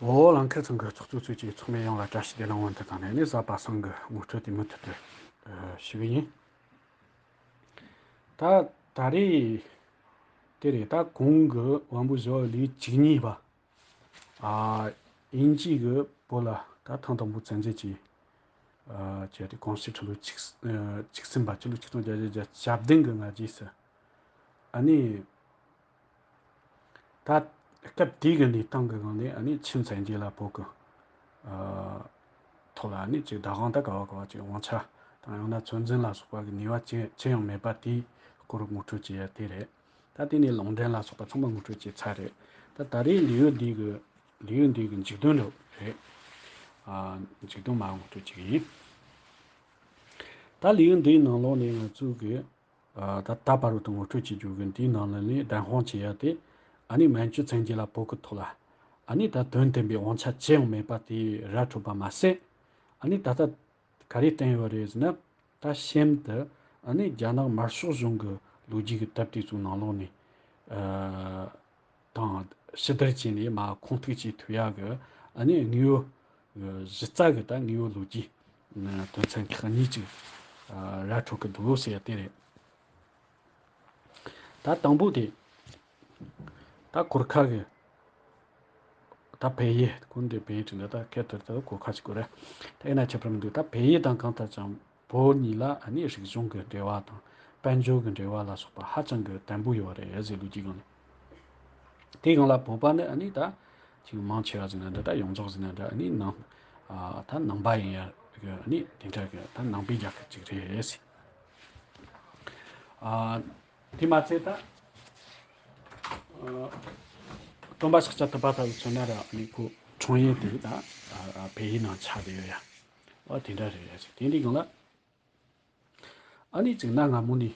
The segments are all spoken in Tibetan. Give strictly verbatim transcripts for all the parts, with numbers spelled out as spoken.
འོ། ལང་ཁེ་ཚང་གི་ཚོགས་གཙོ་ཚོས་ཀྱིས་ཚོགས་མི་ཡོངས་ལ་བཀྲ་ཤིས་བདེ་ལེགས་སྔོན་དུ་བཏང་ནས་ནི། གཟའ་པ་སངས་གི་ངོ་སྤྲོད་དེ་མུ་མཐུད་དུ་ཞུ་གི་ཡིན། ད་ད་རེས་དེ་རེད། ད་གོང་གི་དབང་པོ་བཞི་བ་ལས་བཅུ་གཉིས་པ། ཨ། དབྱིན་ཇི་གི་བོད་ལ་ད་ཐེངས་དང་པོ་བཙན་འཛུལ་གྱིས། ཨ། བྱས་ཏེ་གོང་ས་ཁྲི་ལོ་བཅུ་བཅུ་གསུམ་པ། ཕྱི་ལོ་ཆིག་སྟོང་བརྒྱད་བརྒྱ་བརྒྱད་ཅུ་གྱ་བདུན་གི་ལྔ་རྗེས་སུ། ཨ་ནི། ད་སྐབས་དེའི་གི་གནས་སྟངས་ཀྱི་སྒང་ནས། ཨ་ནི་ཆིན་བཙན་རྒྱལ་ལ་བོད་ཀྱི། ཨ། ཐོག་ལ་ཨ་ནི་ཅིག་བདག་དབང་ད་ག་བ་ག་བ་ཅིག་དབང་ཆ་དང་ཡང་ན་ཚོད་འཛིན་ལ་སོགས་པ་གི་ནུས་པ་ཅི་ཅི་ཡང་མེད་པ་དེའི་སྐོར་ངོ་སྤྲོད་བྱེད་ཡ་དེ་རེད། ད་དེ་ནས་ལུང་འདྲེན་ལ་སོགས་པ་ཚང་མ་ངོ་སྤྲོད་བྱས་ཚར་རེད། ད་ད་རེས་ལེའུ་འདི་གི་ལེའུ་འདི་གི་མཇུག་དོན་རེད། ཨ། མཇུག་དོན་མར་ངོ་སྤྲོད་བྱེད་ཀྱི་ཡིན། ད་ལེའུ་འདིའི་ནང་ལོགས་ནས་ང་ཚོས་གི། ཨ། ད་ད་བར་དུ་ངོ་སྤྲོད་བྱེད་རྒྱུ་གི་འདིའི་ནང་ལོགས་ནས་བདེན་དཔང་བྱེད་ཡ་དེ། ཨ་ནི་མན་ཇུ་བཙན་རྒྱལ་ལ་བོད་ཀྱི་ཐོག་ལ། ཨ་ནི་ད་དོན་ལྡན་པའི་དབང་ཆ་ཅི་ཡང་མེད་པ་དེ་ར་འཕྲོད་པ་མ་ཟད། ཨ་ནི་ད་ལྟ་ག་རེ་བསྟན་ཡོད་རེད་ཟེར་ན། ད་གཤམ་དུ་ཨ་ནི་རྒྱ་ནག་དམར་ཤོག་གཞུང་གི་ལོ་རྒྱུས་ཀྱི་དེབ་དེ་ཚོའི་ནང་ལོགས་ནས། ཨ། དང་ཕྱི་བསྡུར་བྱས་ནས་མར་ཁུངས་གཏུགས་བྱེད་ཐུབ་ཡ་གི། ཨ་ནི་དངོས་ཡོད་གཞི་རྩ་གི་ད་དངོས་ཡོད་ལོ་རྒྱུས་དོན་ཚན་ཁག་གཉིས་ཅིག། ཨ། ར་འཕྲོད་ཀྱི་འདུག་ཟེར་ཡ་དེ་རེད། ད་དང་པོ་དེ། ད་གོར་ཁ་གི། ད་བལ་ཡུལ། ཁོ་འདི་བལ་ཡུལ་དྲན་ད། ད་ཁེ་ཐོར་ད་གོར་ཁ་ཞིག་གོ་རེད། ད་ཡིན་ན་ཁྱད་པར་མི་འདུག། ད་བལ་ཡུལ་དང་གང་ལྟར་ཀྱང་བོད་གཉིས་ལ་ཨ་ནི་རིག་གཞུང་གི་འབྲེལ་བ་དང་དཔལ་འབྱོར་གྱི་འབྲེལ་བ་ལ་སོགས་པ་ཧ་ཅང་གི་དམ་པོ་ཡོད་རེད་ཟེར། ལོ་རྒྱུས་སྒང་ནས། དེའི་སྒང་ལ་བོད་པ་ནི་ཨ་ནི་ད་ཅིག་མང་ཆེ་བ་ཟེར་ན་འདྲ། ད་ཡོངས་རྫོགས་ཟེར་ན་འདྲ། ཨ་ནི་ནང་། ཨ། ད་ནང་པ་ཡིན་ཡ་གི། ཨ་ནི་དེ་འདྲ་གི་ད་ནང་པའི་རྒྱལ་ཁབ་ཅིག་རེད་ཟེར། ཨ། དེ་མ་ཚད་ད། ཨ། སྟོན་པ་ཤཱཀྱ་ཐུབ་པ་ལྟ་བུ་མཚོན་ན་ར། ཨ་ནི་ཁོ་འཁྲུངས་ཡུལ་དེ་ད། ཨ། བལ་ཡུལ་ནང་ཆགས་བསྡད་ཡོད་ཡ། ཨ། དེ་འདྲ་རེད་ཟེར། དེ་འདྲའི་སྒང་ལ། ཨ་ནི་ཅིག་གནའ་སྔ་མོ་ནས་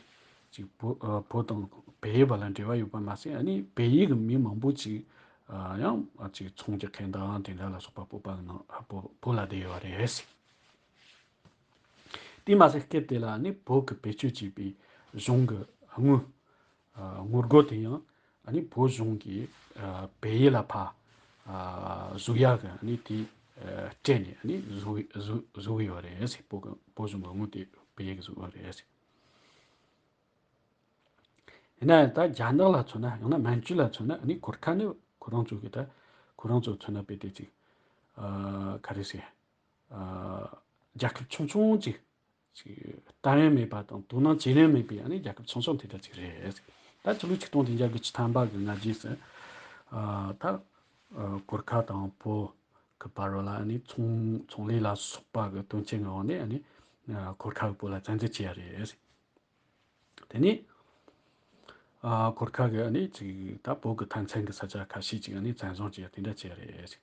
ཅིག་བོད། ཨ། བོད་དང་བལ་ཡུལ་བར་ལ་འབྲེལ་བ་ཡོད་པ་མ་ཟད། ཨ་ནི་བལ་ཡུལ་གྱི་མི་མང་པོ་ཅིག། ཨ། ཡང་ཅིག་ཚོང་རྒྱག་མཁན་དང་དེ་འདྲ་ལ་སོགས་པ་བོད་པ་གི་ནང་། ཨ། བོད་བོད་ལ་བསྡད་ཡོད་རེད་ཟེར། དེ་མ་ཟད་སྐབས་དེ་ལ་ནི་བོད་ཀྱི་བེད་སྤྱོད་བྱས་པའི་གཞུང་གི་དངུལ། ཨ། དངུལ་སྒོར་དེ་ཡང་ཨ་ནི་བོད་གཞུང་གིས། ཨ། བལ་ཡུལ་ལ་ཕར། ཨ། བཟོ་ཡག་གི་ཨ་ནི་དེ། ཨ། སྤྲད་ནས་ཨ་ནི་བཟོ་བཟོ་བཟོ་གི་ཡོད་རེད་ཟེར། བོད་ཀྱི་བོད་གཞུང་གི་དངུལ་དེ་བལ་ཡུལ་གྱིས་བཟོ་གི་ཡོད་རེད་ཟེར། ཡིན་ན་ཡང་ད་རྒྱ་ནག་ལ་མཚོན་ན། ཡང་ན་མན་ཇུ་ལ་མཚོན་ན། ཨ་ནི་གོར་ཁ་ནི་ཁོ་རང་ཚོ་གི། ད་ཁོ་རང་ཚོ་མཚོན་ན་དཔེ་དེ་ཅིག། ཨ། ག་རེ་ཟེར། ཨ། རྒྱལ་ཁབ་ཆུང་ཆུང་ཅིག། ཅིག་ལྟ་རིན་མེད་པ་དང་དོ་སྣང་བྱེད་རིན་མེད་པའི་ཨ་ནི་རྒྱལ་ཁབ་ཆུང་ཆུང་དེ་འདྲ་ཅིག་རེད། ད་ཕྱི་ལོ་ཆིག་སྟོང་བདུན་བརྒྱ་དགུ་བཅུ་ཐམ་པ་གི་སྔ་རྗེས་སུ། ཨ། ད། ཨ། གོར་ཁ་དང་བོད་གི་བར་ལ་ཨ་ནི་ཚོང་ཚོང་ལས་ལ་སོགས་པ་གི་དོན་རྐྱེན་གི་འོག་ནས། ཨ་ནི། ཨ། གོར་ཁ་གིས་བོད་ལ་བཙན་འཛུལ་བྱས་ཡ་རེད། དེ་ནས། ཨ། གོར་ཁ་གིས་ཨ་ནི་ཅིག་ད་བོད་ཀྱི་མཐའ་མཚམས་ཀྱི་ས་ཆ་ཁ་ཤས་ཅིག་ཨ་ནི་བཙན་བཟུང་བྱས་ཡ་དེ་འདྲ་བྱས་རེད།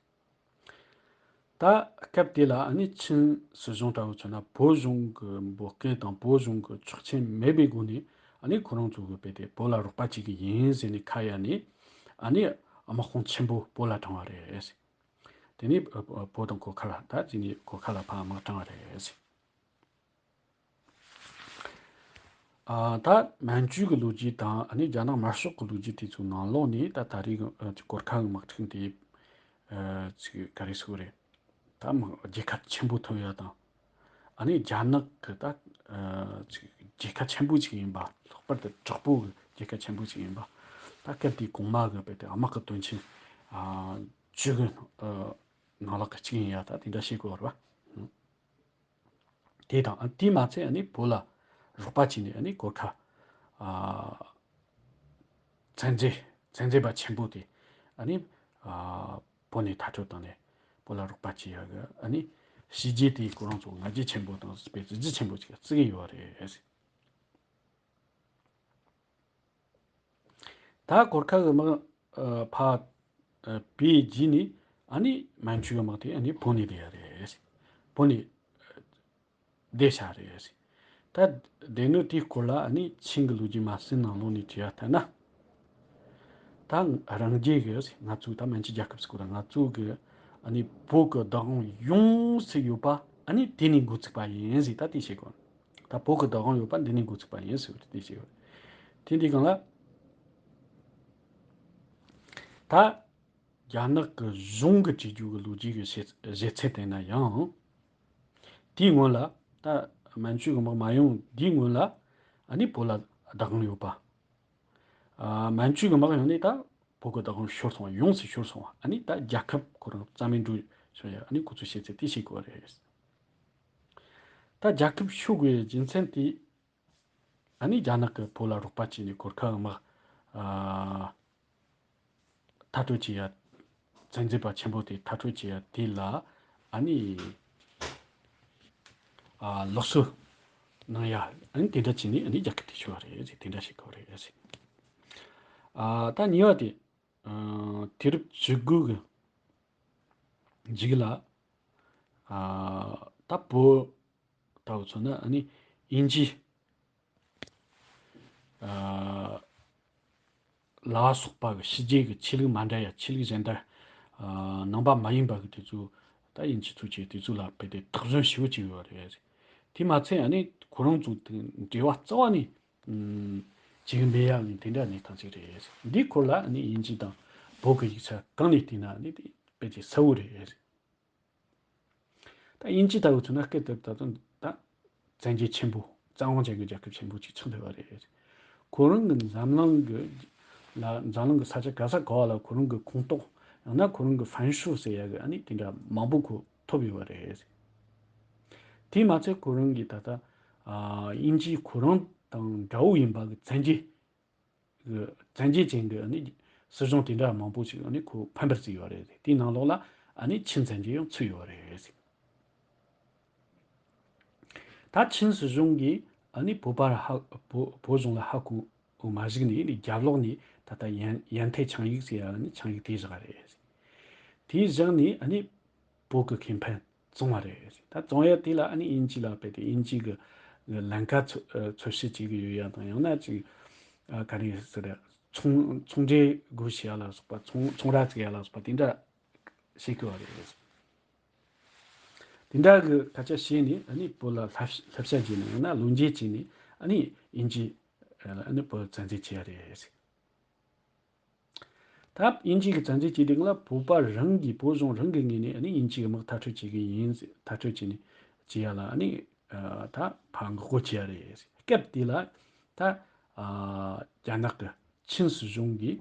ད་སྐབས་དེ་ལ་ཨ་ནི་ཆིན་སྲིད་གཞུང་འདྲ་བོ་མཚོན་ན། བོད་གཞུང་གི་འབོད་སྐུལ་དང་བོད་གཞུང་གི་ཆོག་མཆན་མེད་པའི་སྒོ་ནས། ཨ་ནི་ཁོ་རང་ཚོ་གིས་དཔེ་དེ་བོད་ལ་རོགས་པ་བྱེད་ཀྱི་ཡིན་ཟེར་ནས་ཁ་གཡར་ནས། ཨ་ནི་དམག་དཔུང་ཆེན་པོ་བོད་ལ་དྲངས་པ་རེད། དེ་ནས་བོད་དང་གོར་ཁ་ལ། ད་དེ་ནས་གོར་ཁ་ལ་ཕར་དམག་དྲངས་པ་རེད། ཨ། ད་མན་ཇུ་གི་ལོ་རྒྱུས་དང་། ཨ་ནི་རྒྱ་ནག་དམར་ཤོག་གི་ལོ་རྒྱུས་དེ་ཚོའི་ནང་ལོགས་ནས། ད་ད་རེས་ཀྱི་གོར་ཁ་གི་དམག་འཁྲུག་དེ། ཨ། ཅིག་ག་རེ་ཟེར་དགོས་རེད། ད་རྒྱལ་ཁ་ཆེན་པོ་ཐོབ་ཡ་དང་། ཨ་ནི་རྒྱ་ནག་གི་ད། ཨ། ཅིག་རྒྱལ་ཁ་ཆེན་པོ་ཅིག་ཡིན་པ། ལྷག་པར་དུ་དྲག་པོ་གི་རྒྱལ་ཁ་ཆེན་པོ་ཅིག་ཡིན་པ། ད་སྐབས་དེའི་གོང་མ་གི་དཔེ་དེ་དམག་གི་དོན་ཆེན། ཨ། བཅུ་གི། ཨ། ནང་ལོགས་གི་གཅིག་ཡིན་ཡ། ད་དེ་འདྲ་བཤད་དགོས་རེད་པ། དེ་དང་། ཨ། དེ་མ་ཚད་ཨ་ནི་བོད་ལ་རོགས་པ་བྱས་ནས། ཨ་ནི་གོར་ཁ། ཨ། བཙན་འཛུལ་བཙན་འཛུལ་པ་ཆེན་པོ་དེ། ཨ་ནི། ཨ། བོད་ནས་མཐར་སྐྲོད་བཏང་ནས་བོད་ལ་རོགས་པ་བྱེད་ཡ་གི། ཨ་ནི་བྱས་རྗེས་དེ་ཁོ་རང་ཚོ་ང་རྒྱལ་ཆེན་པོ་དང་དཔེ་གཟི་བརྗིད་ཆེན་པོ་ཅིག་བརྩི་གི་ཡོད་རེད། ད་གོར་ཁ་གི་དམག། ཨ། ཕར། ཨ། བོད་བརྒྱུད་ནས་ཨ་ནི་མན་ཇུ་གི་དམག་དེ་ཨ་ནི་བོད་ནས་བསྡད་ཡ་རེད། བོད་ནས་བསྡད་ཤག་རེད། ད་སྡེ་སྣོད་དེའི་སྐོར་ལ་ཨ་ནི་ཆིན་གྱི་ལོ་རྒྱུས་མ་ཟིན་ནང་ལོགས་ནས་བྲིས་ཡ་ལྟར་ན། ད་རང་རྒྱལ་གྱི། ང་ཚོའི་ད་མན་ཇུ་རྒྱལ་ཁབ་ཟེར་གོ་ད། ང་ཚོ་གི་ཨ་ནི་བོད་ཀྱི་བདག་དབང་ཡོངས་སུ་ཡོད་པ་ཨ་ནི་དེ་ནས་འགོ་ཚུགས་པ་ཡིན་ཟེར། ད་དེ་བཤད་གོ། ད་བོད་ཀྱི་བདག་དབང་ཡོད་པ་འདི་ནས་འགོ་ཚུགས་པ་ཡིན་ཟེར་བ་དེ་བཤད་གོ། དེ་འདི་སྒང་ལ་ད། རྒྱ་ནག་གི་གཞུང་གི་བྲིས་རྒྱུ་གི་ལོ་རྒྱུས་ཀྱི་བཤད་བཞེད་ཚད་བལྟས་ན་ཡང་། དེའི་སྔོན་ལ་ད་མན་ཇུ་གི་དམག་མ་ཡོང་དེའི་སྔོན་ལ་ཨ་ནི་བོད་ལ་བདག་དབང་ཡོད་པ། ཨ། མན་ཇུ་གི་དམག་ཡོང་ནས་ད་བོད་ཀྱི་བདག་དབང་ཤོར་སོང་བ། ཡོངས་སུ་ཤོར་སོང་བ། ཨ་ནི་ད་རྒྱལ་ཁབ་ཁོ་རང་རྩ་མེད་འགྲོ་སོང་ཡ། ཨ་ནི་ཁོ་ཚོས་བཤད་ཚད་དེ་བཤད་དགོས་པ་རེད། ད་རྒྱལ་ཁབ་ཤོར་དགོས་པའི་རྒྱུ་མཚན་དེ། ཨ་ནི་རྒྱ་ནག་གིས་བོད་ལ་རོགས་པ་བྱས་ནས་གོར་ཁ་དམག་ཨ། མཐར་སྐྲོད་བྱེད་ཡ། བཙན་འཛུལ་པ་ཆེན་པོ་དེ་མཐར་སྐྲོད་བྱེད་ཡ་དེ་ལ་ཨ་ནི། ཨ། ལུགས་སྲོལ་གནང་ཡ། ཨ་ནི་དེ་འདྲ་བྱས་ནས་ཨ་ནི་རྒྱལ་ཁབ་དེ་ཤོར་བ་རེད་ཟེར། དེ་འདྲ་བྱེད་དགོས་རེད་ཟེར། ཨ། ད་གཉིས་པ་དེ། ཨ། དུས་རབས་བཅུ་དགུ་གི་མཇུག་ལ། ཨ། ད་བོད་ལྟ་བུ་མཚོན་ན་ཨ་ནི་དབྱིན་ཇི། ཨ། ལ་སོགས་པ་གི་ཕྱི་རྒྱལ་གི་ཆོས་ལུགས་མ་འདྲ་ཡ། ཆོས་ལུགས་གཞན་དག་ཨ། ནང་པ་མ་ཡིན་པ་གི་དེ་ཚོ་ད་དབྱིན་ཇི་ཚོ་བྱས། དེ་ཚོ་ལ་དཔེ་དེ་དོགས་ཟོན་ཞེ་པོ་བྱས་ཡོད་རེད། དེ་མ་ཚད་ཨ་ནི་ཁོ་རང་ཚོ་དེ་འབྲེལ་བ་རྩ་བ་ནས་ཨུམ། བྱེད་གི་མེད་ཡ་ནི་དེ་འདྲ་གནས་སྟངས་ཅིག་རེད། འདིའི་སྐོར་ལ་ཨ་ནི་དབྱིན་ཇི་དང་བོད་ཀྱི་ཡིག་ཆ་གང་ནས་བལྟས་ན་ཨ་ནི་དེ་དཔེ་དེ་གསལ་བོ་རེད། ད་དབྱིན་ཇི་ལྟ་བུ་མཚོན་ན་སྐད་དེ་ད་དུང་ད་བཙན་རྒྱལ་ཆེན་པོ། བཙན་དབང་ཅན་གྱི་རྒྱལ་ཁབ་ཆེན་པོ་ཅིག་ཆགས་བསྡད་པ་རེད། ཁོ་རང་གི་འཛམ་གླིང་གི་ལ། འཛམ་གླིང་གི་ས་ཆ་ག་ས་ག་བ་ལ་ཁོ་རང་གི་ཁོངས་གཏོགས། ཡང་ན་ཁོ་རང་གི་ཧྥན་ཧྲུའུ་ཟེར་ཡ་གི་ཨ་ནི་དེ་འདྲ་མང་པོ་ཁོ་ཐོབ་ཡོད་པ་རེད། དེས་མ་ཚད་ཁོ་རང་གི་ད་ལྟ་ཨ། དབྱིན་ཇི་ཁོ་རང་དང་འདྲ་བོ་ཡིན་པ་གི་བཙན་རྒྱལ། བཙན་རྒྱལ་ཅན་གྱི་ཨ་ནི་སྲིད་གཞུང་དེ་འདྲ་མང་པོ་ཞིག་ཨ་ནི་ཁོ་ཕམ་པར་བརྩིས་ཡོད་རེད། དེའི་ནང་ལོགས་ལ་ཨ་ནི་ཆིན་བཙན་རྒྱལ་ཡང་ཚུད་ཡོད་རེད། ད་ཆིན་སྲིད་གཞུང་གིས་ཨ་ནི་བོད་པར་ཧ། བོད། བོད་གཞུང་ལ་ཧ་གོ་མ་གཞུག་ནས་རྒྱབ་ལོགས་ནས་ད་ལྟ་ཡན། ཡན་ཐེ་ཆིང་ཡིག་ཟེར་ཡ་ཨ་ནི་ཆིང་ཡིག་དེ་བཞག་རེད། དེ་བཞག་ནས་ཨ་ནི་བོད་ཀྱི་ཁེ་ཕན་བཙོང་བ་རེད། ད་བཙོང་ཡ་དེ་ལ་ཨ་ནི་དབྱིན་ཇི་ལ་དཔེ་དེ། དབྱིན་ཇི་གི་ལན་ཁ་འཚོལ། འཚོལ་ཞིབ་བྱེད་ཀྱི་ཡོད་ཡ་དང་། ཡང་ན་ཅིག་ཨ། ག་རེ་ཟེར། ཚོང་། ཚོང་འབྲེལ་སྒོ་ཕྱེ་ཡ་ལ་སོགས་པ། ཚོང་། ཚོང་ར་བཙུགས་ཡ་ལ་སོགས་པ་དེ་འདྲ་བྱེད་ཀྱི་ཡོད་རེད། དེ་འདྲ་གི་སྐད་ཆ་བཤད་ནས་ཨ་ནི་བོད་ལ་བསླབ། བསླབ་བྱ་བྱས་ནས། ཡང་ན་ལོ་འཇལ་བྱས་ནས་ཨ་ནི་དབྱིན་ཇི་ལ་ཨ་ནི་བོད་བཙན་འཛུལ་བྱས་ཡ་རེད། ད་དབྱིན་ཇི་གི་བཙན་འཛུལ་བྱས་དུས་ལ་བོད་པ་རང་གིས། བོད་གཞུང་རང་གི་ངོས་ནས་ཨ་ནི་དབྱིན་ཇི་གི་དམག་མཐར་སྐྲོད་བྱེད་ཀྱི་ཡིན། མཐར་སྐྲོད་བྱས་ནས་བྱེད་ཡ་ལ་ཨ་ནི་ཨ། ད་ཕར་འགོག་རྒོལ་བྱས་ཡ་རེད། སྐབས་དེ་ལ་ད་ཨ། རྒྱ་ནག་གི་ཆིན་སྲིད་གཞུང་གིས་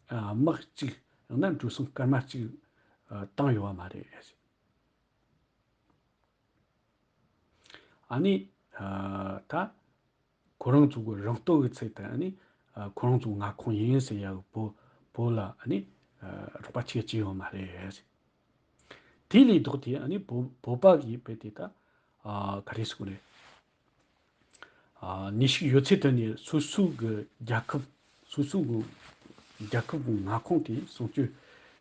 ཨ། དམག་གཅིག་ཡང་ན་འགྲོ་སོང་སྐར་མ་གཅིག་ཨ། བཏང་ཡོད་པ་མ་རེད། ཨ་ནི་ཨ། ད་ཁོ་རང་ཚོ་གི་རང་སྟོབས་ཀྱི་ཚད་དུ་ཨ་ནི་ཨ། ཁོ་རང་ཚོ་མངའ་ཁོངས་ཡིན་ཟེར་ཡ་གི་བོད། བོད་ལ་ཨ་ནི་ཨ། རོགས་པ་བྱེད་ཀྱི་ཡོད་མ་རེད། དེ་ལས་ལྡོག་སྟེ་ཨ་ནི་བོད། བོད་པ་གིས་དཔེ་དེ་ད་ཨ། ག་རེ་ཟེར་དགོས་རེད། ཨ། ནུས་ཤུགས་ཡོད་ཚད་བཏོན་ནས་སོ་སོ་གི་རྒྱལ་ཁབ། སོ་སོ་གི་རྒྱལ་ཁབ་ཀྱི་མངའ་ཁོངས་དེ་སྲུང་སྐྱོབ་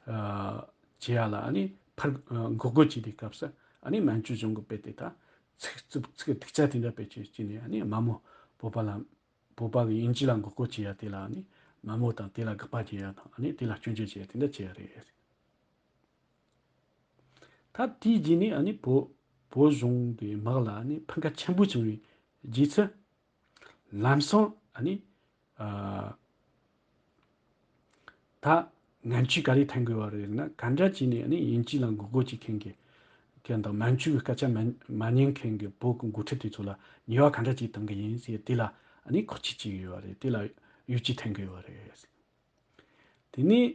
ཨ། བྱེད་ཡ་ལ་ཨ་ནི་ཕར་འགོག་རྒོལ་བྱེད་དུས་སྐབས་སུ་ཨ་ནི་མན་ཇུ་གཞུང་གིས་དཔེ་དེ་ད་ཚིག་རྩུབ་ཚིག་སྡུག་ཅག་དེ་འདྲ་དཔེ་བྱས་བྱས་ནས་ཨ་ནི་དམའ་མོ་བོད་པ་ལ། བོད་པ་གིས་དབྱིན་ཇི་ལ་འགོག་རྒོལ་བྱེད་ཡ་དེ་ལ་ཨ་ནི་དམའ་མོ་དང་། དེ་ལ་དགག་པ་བྱེད་ཡ་དང་། ཨ་ནི་དེ་ལ་སྐྱོན་བརྗོད་བྱེད་ཡ་དེ་འདྲ་བྱེད་ཡ་རེད། ད་དེའི་རྗེས་ནས་ཨ་ནི་བོད། བོད་གཞུང་གི་དམག་ལ་ཨ་ནི་ཕན་ཁ་ཆེན་པོ་བྱུང་བའི་རྗེས་སུ། ལམ་སང་ཨ་ནི་ཨ། ད་ངན་ཇུས་ག་རེ་འཐེན་དགོས་པ་རེད་ན། ག་འདྲ་བྱས་ནས་ཨ་ནི་དབྱིན་ཇི་ལ་འགོག་རྒོལ་བྱེད་མཁན་གྱི་དེ་དང་། མན་ཇུ་གི་སྐད་ཆ་མ། མ་ཉན་མཁན་གྱི་བོད་ཀྱི་འགོ་ཁྲིད་དེ་ཚོ་ལ་ཉེས་པ་ག་འདྲ་ཅིག་གཏང་གི་ཡིན་ཟེར། དེ་ལ་ཨ་ནི་ཁག་ཆེ་བྱེད་ཀྱི་ཡོད་པ་རེད། དེ་ལ་གཡོ་ཇུས་འཐེན་གྱི་ཡོད་པ་རེད། དེ་ནས་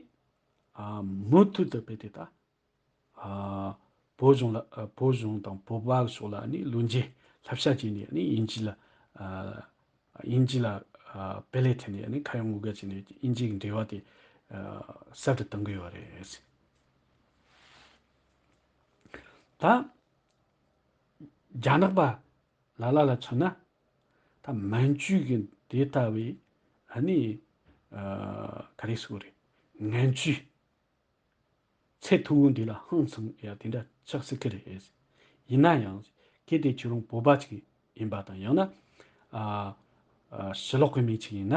ཨ། མུ་མཐུད་དུ་དཔེ་དེ་ད་ཨ། བོད་གཞུང་ལ། ཨ། བོད་གཞུང་དང་བོད་པ་གི་ཕྱོགས་ལ་ཨ་ནི་བློ་འགྱོད་བསླབ་བྱ་བྱས་ནས་ཨ་ནི་དབྱིན་ཇི་ལ། ཨ། དབྱིན་ཇི་ལ་ཨ། དཔེ་ལེགས་འཐེན་ནས་ཨ་ནི་ཁ་ཡ་ངོ་དགའ་བྱས་ནས་དབྱིན་ཇི་གི་འབྲེལ་བ་དེ་ཨ། ཟབ་ཏུ་གཏང་གི་ཡོད་རེད། ད་རྒྱ་ནག་པ་ལ་ལ་ལ་མཚོན་ན། ད་མན་ཇུ་གི་དེ་ལྟ་བུའི་ཨ་ནི་ཨ། ག་རེ་ཟེར་དགོས་རེད། ངན་ཇུས་ཚད་མཐོ་བོ་འདི་ལ་ཧང་སང་ཡ་དེ་འདྲ་ཆགས་སྲིད་ཀྱི་རེད། ཡིན་ན་ཡང་གལ་ཏེ་ཁྱོད་རང་བོད་པ་ཅིག་ཡིན་པ་དང་། ཡང་ན་ཨ། ཨ། ཕྱི་ལོགས་གི་མི་ཅིག་ཡིན་ན།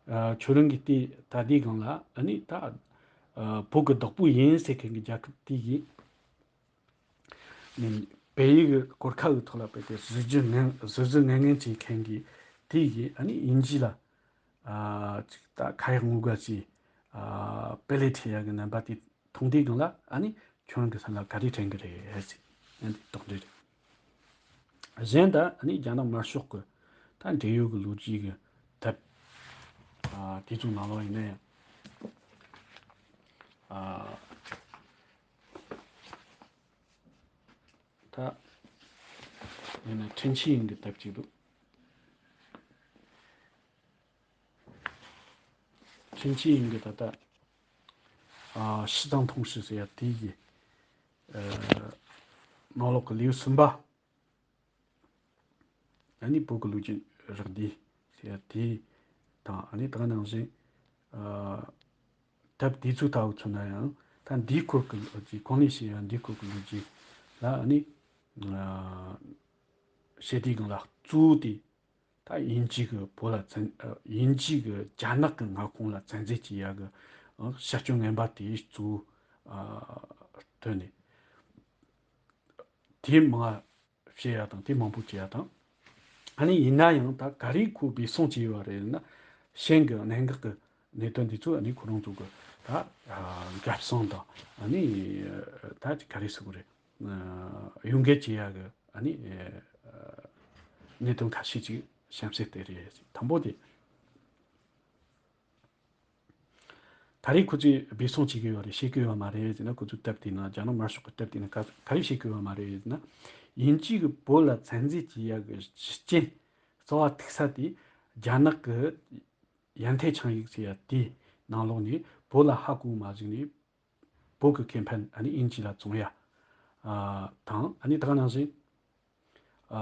ཨ། ཁྱོད་རང་གིས་དེ་ད་ལྟའི་སྒང་ལ་ཨ་ནི་ད་ཨ། བོད་ཀྱི་བདག་པོ་ཡིན་ཟེར་མཁན་གྱི་རྒྱལ་ཁབ་དེ་གི་ནས་བལ་ཡུལ་གྱི་གོར་ཁ་གི་ཐོག་ལ་དཔེ་དེ་ཟུར་བརྒྱུད་ངན། ཟུར་བརྒྱུད་ངན་ངན་བྱེད་མཁན་གྱི་དེ་གི་ཨ་ནི་དབྱིན་ཇི་ལ་ཨ། ཅིག་ད་ཁ་ཡག་ངོ་དགའ་བྱས། ཨ་དཔེ་ལས་འཁྲིད་ཡག་གི་རྣམ་པ་དེ་མཐོང་དུས་སྒང་ལ་ཨ་ནི་ཁྱོད་རང་གི་སེམས་ལ་ག་རེ་དྲན་གི་རེད་ཟེར། ཨ་ནི་དོགས་འདྲི་རེད། གཞན་དག་ཨ་ནི་རྒྱ་ནག་དམར་ཤོག་གི་ད་འབྲེལ་ཡོད་ཀྱི་ལོ་རྒྱུས་ཀྱི་དེབ་ཨ་དེ་ཚོ་ནང་ལོགས་ཡིན་ན་ཡང་ཨ་ད་ཡིན་ན་ཁྲིན་ཆི་ཡིན་གྱི་དེབ་ཅིག་འདུག་ཁྲིན་ཆི་ཡིན་གྱི་ད་ལྟ་ཨ་ཕྱི་དང་通史ཟེར་ཡ་དེ་གི་ཨ་ནང་ལོགས་ཀྱི་ལེའུ་གསུམ་པ། ཨ་ནི་བོད་ཀྱི་ལོ་རྒྱུས་རགས་བསྡུས་ཟེར་ཡ་དེ་དང་ཨ་ནི་ད་ག་ནང་བཞིན་ཨ་དེབ་དེ་ཚོ་ལྟ་བུ་མཚོན་ན་ཡང་ད་འདིའི་སྐོར་གྱི་ལོ་རྒྱུས་གོང་ནས་བཤད་ཡ་འདིའི་སྐོར་གྱི་ལོ་རྒྱུས་ལ་ཨ་ནི་ཨ་བཤད་དུས་སྒང་ལ་གཙོ་བོ་དེ་ད་དབྱིན་ཇི་གི་བོད་ལ་བཙན་ཨ་དབྱིན་ཇི་གི་རྒྱ་ནག་གི་མངའ་ཁོངས་ལ་བཙན་འཛུལ་བྱེད་ཡ་གི་ཨ་བྱ་སྤྱོད་ངན་པ་དེ་གཙོ་བོ་ཨ་བཏོན་ནས་དེའི་མང་བཤད་ཡ་དང་དེ་མང་པོ་བྱེད་ཡ་དང་། ཨ་ནི་ཡིན་ན་ཡང་ད་ག་རེ་ཁོ་འབད་བརྩོན་བྱས་ཡོད་རེད་ན། གཞན་གྱི་གནད་འགག་གི་གནད་དོན་འདི་ཚོ་ཨ་ནི་ཁོ་རང་ཚོ་གི་ད་ཨ་འགབ་སོང་དང་ཨ་ནི་ད་ག་རེ་ཟེར་དགོས་རེད། ཨ་གཡོ་འགུལ་བྱེད་ཡ་གི་ཨ་ནི་ཨ་གནད་དོན་ཁ་ཤས་ཅིག་གཤམ་གསལ་དེ་རེད། དང་པོ་དེ། ག་རེ་ཁོ་ཚོས་འབད་བརྩོན་བྱེད་ཀྱི་ཡོད་རེད། བྱེད་ཀྱི་ཡོད་མ་རེད་ཟེར་ན། ཁོ་ཚོའི་དེབ་དེའི་ནང་། རྒྱ་ནག་དམར་ཤོག་གི་དེབ་དེའི་ནང་ག་ག་རེ་བྱེད་ཀྱི་ཡོད་མ་རེད་ཟེར་ན། དབྱིན་ཇི་གིས་བོད་ལ་བཙན་འཛུལ་བྱེད་ཡག་གི་རྒྱུ་རྐྱེན་རྩ་བ་ཐུག་ས་དེ་རྒྱ་ནག་གི་ཡན་ཐེ་ཆིངས་ཡིག་ཟེར་ཡ་དེའི་ནང་ལོགས་ནས་བོད་ལ་ཧ་གོ་མ་བཅུག་ནས་བོད་ཀྱི་ཁེ་ཕན་ཨ་ནི་དབྱིན་ཇི་ལ་བཙོང་ཡ་ཨ་དང་། ཨ་ནི་ད་ག་ནང་བཞིན་ཨ་